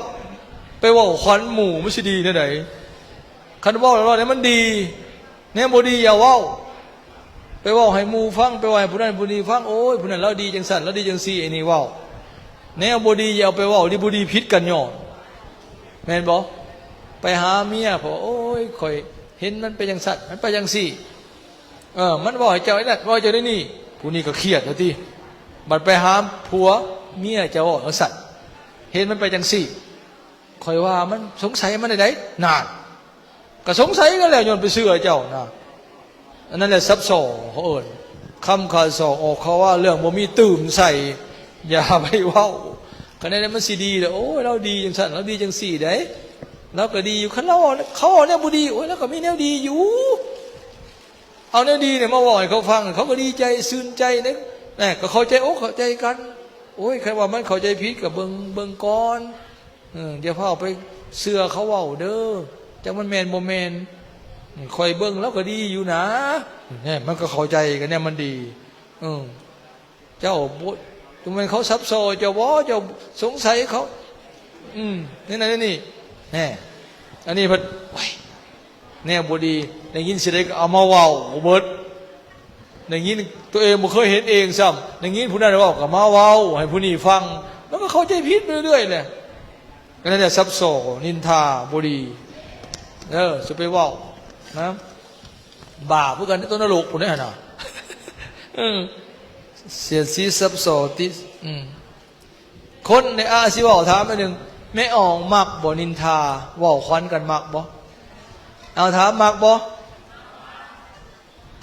ໄປເວົ້າຂວັນໝູ່ ມັນຊິດີແນວໃດ? ຄັນເວົ້າແລ້ວໃນມັນດີ ແນວບໍ່ດີຢ່າເວົ້າ. ໄປເວົ້າໃຫ້ໝູ່ຟັງ ໄປເວົ້າໃຫ້ຜູ້ນັ້ນຜູ້ນີ້ຟັງ ໂອ້ຍ ຜູ້ນັ້ນລາວດີຈັ່ງຊັ້ນ ລາວດີຈັ່ງຊີ້ ອັນນີ້ເວົ້າ. ແນວບໍ່ດີຢ່າເອົາໄປເວົ້າ ດີບໍ່ດີຜິດກັນຍ້ອນ ແມ່ນບໍ່? ໄປຫາເມຍ ເພາະວ່າ ໂອ້ຍ ຂ້ອຍເຫັນມັນເປັນຈັ່ງຊັ້ນ ມັນໄປຈັ່ງຊີ້ ເອີ ມັນເວົ້າໃຫ້ເຈົ້າໄອ້ນັ້ນ ເວົ້າໃຫ້ເຈົ້າໄອ້ນີ້ ຜູ້ນີ້ກໍຄຽດແລ້ວຕິ. ບັດໄປຫາຜົວ ເມຍເຈົ້າເວົ້າຈັ່ງຊັ້ນ ເຫັນມັນໄປຈັ່ງຊີ້ ຂ້ອຍວ່າມັນສົງໄສມັນໃດໆ ນັ້ນ ກໍສົງໄສກັນແລ້ວ ຍ້ອນໄປເຊື່ອເຈົ້ານະ. ອັນນັ້ນແຫຼະສັບສໍ້ ເຂົາເອີ້ນ ຄຳຂ້າສອກອອກຄາວາ ເລື່ອງບໍ່ມີຕື່ມໃສ່ ຢ່າໄປເວົ້າ. ຄັນແນວໃດມັນຊິດີແລ້ວ ໂອ້ຍ ລາວດີຈັ່ງຊັ້ນ ລາວດີຈັ່ງຊີ້ໃດ ລາວກໍດີຢູ່. ຄັນລາວເວົ້າ ເຂົາເວົ້າແນວບໍ່ດີ ໂອ້ຍ ລາວກໍມີແນວດີຢູ່. ເອົາແນວດີນີ້ມາເວົ້າໃຫ້ເຂົາຟັງ ເຂົາກໍດີໃຈຊື່ນໃຈເດ້ ນະ ກໍເຂົ້າໃຈອົກເຂົ້າໃຈກັນ. ໂອ້ຍ ຄັນວ່າມັນເຂົ້າໃຈຜິດກໍເບິ່ງ ເບິ່ງກ່ອນ ເອີ ຢ່າຟ້າວໄປເຊື່ອເຂົາເວົ້າເດີ ຈັກມັນແມ່ນບໍ່ແມ່ນ. ຂ້ອຍເບິ່ງລາວກໍດີຢູ່ນາ ແນ່ ມັນກໍເຂົ້າໃຈກັນແນ່ ມັນດີ ເອີ. ເຈົ້າບໍ່ ບໍ່ແມ່ນເຂົາສັບສໍ້ເຈົ້າບໍ? ເຈົ້າສົງໄສເຂົາ ອືມ ແນວນັ້ນແນວນີ້ ແນ່ ອັນນີ້ເພິ່ນ ໂອ້ຍ ແນວບໍ່ດີ ໄດ້ຍິນຊິໄດ້ກໍເອົາມາເວົ້າເບິດ ໄດ້ຍິນ ຕົວເອງບໍ່ເຄີຍເຫັນເອງຊ້ຳ ໄດ້ຍິນຜູ້ນັ້ນເວົ້າກໍມາເວົ້າໃຫ້ຜູ້ນີ້ຟັງ ແລ້ວກໍເຂົ້າໃຈຜິດໄປເລື້ອຍໆແຫຼະ. ກໍນັ້ນແຫຼະ ສັບສໍ້ ນິນທາບໍ່ດີ ເອີ ຊິໄປເວົ້ານະ ບາບຄືກັນ ຕົກນະລົກພຸ້ນເດ້ຫັ້ນນະ ເອີ ສຽດສີສັບສໍ້ຕິ ອືມ ຄົນໃນອາຊິເວົ້າ ຖາມໜ້ອຍໜຶ່ງ ແມ່ອອກມັກບໍ່ນິນທາ ເວົ້າຂວັນກັນມັກບໍ່? ເອົາ ຖາມມັກບໍ່?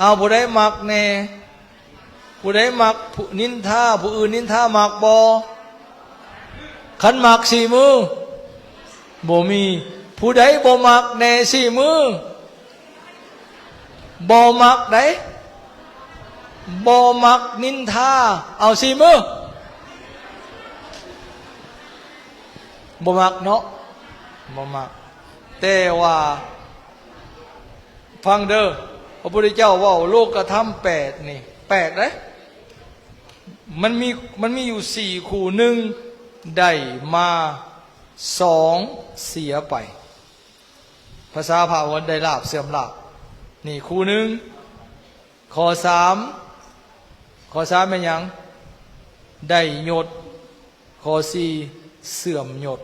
ເອົາ ຜູ້ໃດມັກແນ່? ຜູ້ໃດມັກຜູ້ນິນທາ ຜູ້ອື່ນນິນທາມັກບໍ່? ຄັນມັກຊີ້ມື ບໍ່ມີ. ຜູ້ໃດບໍ່ມັກແນ່ຊີ້ມື? ບໍ່ມັກໃດ ບໍ່ມັກນິນທາ ເອົາຊີ້ມື. ບໍ່ມັກເນາະ ບໍ່ມັກ ແຕ່ວ່າ ຟັງເດີ ພະພຸດທະເຈົ້າເວົ້າໂລກະທຳແປດນີ້ ແປກເດ້ ມັນມີ ມັນມີຢູ່ສີ່ຄູ່ ໜຶ່ງ ໄດ້ມາ ສອງ ເສຍໄປ ພາສາພະວ່າໄດ້ລາບເສື່ອມລາບ ນີ້ຄູ່ໜຶ່ງ. ຂໍ້ສາມ ຂໍ້ສາມແມ່ນຫຍັງ? ໄດ້ຍົດ. ຂໍ້ສີ່ ເສື່ອມຍົດ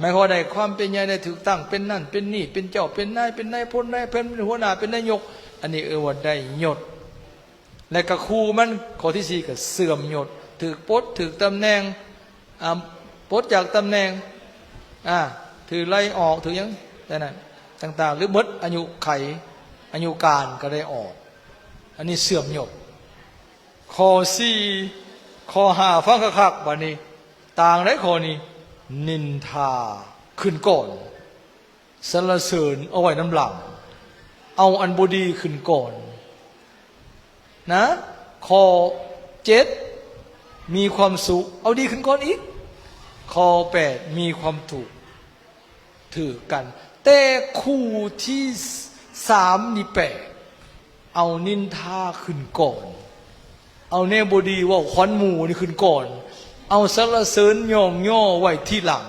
ໝາຍຄວາມວ່າໄດ້ຄວາມເປັນໃຫຍ່ ໄດ້ຖືກຕັ້ງເປັນນັ້ນເປັນນີ້ ເປັນເຈົ້າເປັນນາຍ ເປັນນາຍພົນນາຍພັນ ເປັນຫົວໜ້າ ເປັນນາຍົກ ອັນນີ້ເອີ້ນວ່າໄດ້ຍົດ ແລະກະຄູ່ມັນ. ຂໍ້ທີສີ່ ກໍເສື່ອມຍົດ ຖືກປົດ ຖືກຕຳແໜ່ງ ອ່າ ປົດຈາກຕຳແໜ່ງ ອ່າ ຖືກໄລ່ອອກ ຖືກຫຍັງ ແຕ່ນັ້ນຕ່າງໆ ຫຼືໝົດອາຍຸໄຂ ອາຍຸການກໍໄດ້ອອກ ອັນນີ້ເສື່ອມຍົດ. ຂໍ້ສີ່ ຂໍ້ຫ້າ ຟັງຄັກໆ ບາດນີ້ ຕ່າງໃດຂໍ້ນີ້ ນິນທາຂຶ້ນກ່ອນ ສັນລະເສີນເອົາໄວ້ນຳຫຼັງ ເອົາອັນບໍ່ດີຂຶ້ນກ່ອນນະ. ຂໍ້ເຈັດ ມີຄວາມສຸກ ເອົາດີຂຶ້ນກ່ອນອີກ. ຂໍ້ແປດ ມີຄວາມທຸກ ຖືກກັນ ແຕ່ຄູ່ທີສາມນີ້ແປກ ເອົານິນທາຂຶ້ນກ່ອນ ເອົາແນວບໍ່ດີເວົ້າຂວັນໝູ່ນີ້ຂຶ້ນກ່ອນ ເອົາສັນລະເສີນຍ້ອງຍໍໄວ້ທີຫຼັງ.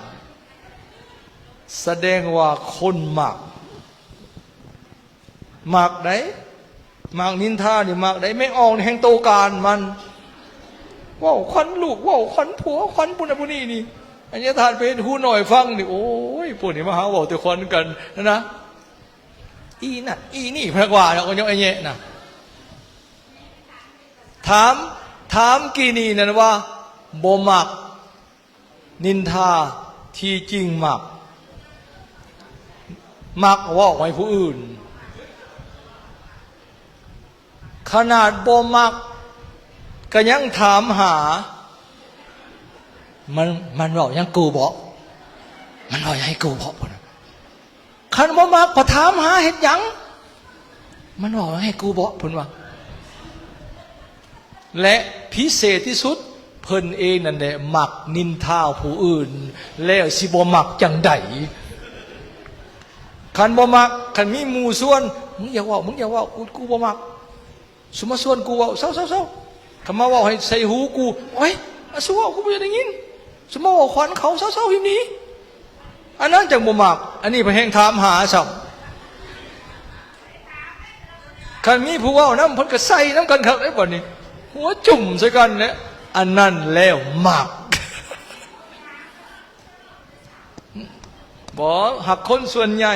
ສະແດງວ່າຄົນມັກ ມັກໃດ໋ ມັກນິນທານີ້ມັກໃດ໋. ແມ່ອອກນີ້ແຮ່ງໂຕການມັນ ເວົ້າຂວັນລູກ ເວົ້າຂວັນຜົວ ຂວັນຜູ້ນັ້ນຜູ້ນີ້ນີ້. ອັນນີ້ທ່ານໄປເຮັດຫູໜ້ອຍຟັງນີ້ ໂອ້ຍ ພວກນີ້ມາຫາເວົ້າແຕ່ຂວັນກັນນະ ອີນັ້ນອີນີ້ ເພິ່ນວ່າເນາະ ກໍຍັງໄອ້ແຍະນະ. ຖາມ ຖາມກີ້ນີ້ນັ້ນວ່າບໍ່ມັກ ນິນທາ ທີ່ຈິງມັກ ມັກເວົ້າໃຫ້ຜູ້ອື່ນ ຂະໜາດບໍ່ມັກກໍຍັງຖາມຫາ. ມັນ ມັນເວົ້າຫຍັງກູເບາະ ມັນເວົ້າຫຍັງໃຫ້ກູເບາະ ພຸ້ນນະ. ຄັນບໍ່ມັກກໍຖາມຫາເຮັດຫຍັງ? ມັນເວົ້າໃຫ້ກູເບາະ ເພິ່ນວ່າ. ແລະ ພິເສດທີ່ສຸດ ເພິ່ນເອງນັ້ນແຫຼະມັກນິນທາຜູ້ອື່ນ ແລ້ວຊິບໍ່ມັກຈັ່ງໃດ? ຄັນບໍ່ມັກ ຄັນມີໝູ່ຊວນ ມຶງຢ່າເວົ້າ ມຶງຢ່າເວົ້າ ກູ ກູບໍ່ມັກ. ສຸມມາຊວນກູເວົ້າ ເຊົາໆໆ ຄຳມາເວົ້າໃຫ້ໃສ່ຫູກູ ໂອ້ຍ ອາ ສຸມມາເວົ້າ ກູບໍ່ຢາກໄດ້ຍິນ. ສຸມມາເວົ້າຂວັນເຂົາ ເຊົາໆ ຫິມໜີ. ອັນນັ້ນຈັ່ງບໍ່ມັກ ອັນນີ້ພະແຮງຖາມຫາຊ້ຳ. ຄັນມີຜູ້ເວົ້ານຳ ເພິ່ນກໍໃສ່ນຳກັນຄັກເດ້ບັດນີ້ ຫົວຈຸ້ມໃສ່ກັນແຫຼະ. ອັນນັ້ນແລ້ວມັກ ບໍ່ ຮັກຄົນສ່ວນໃຫຍ່.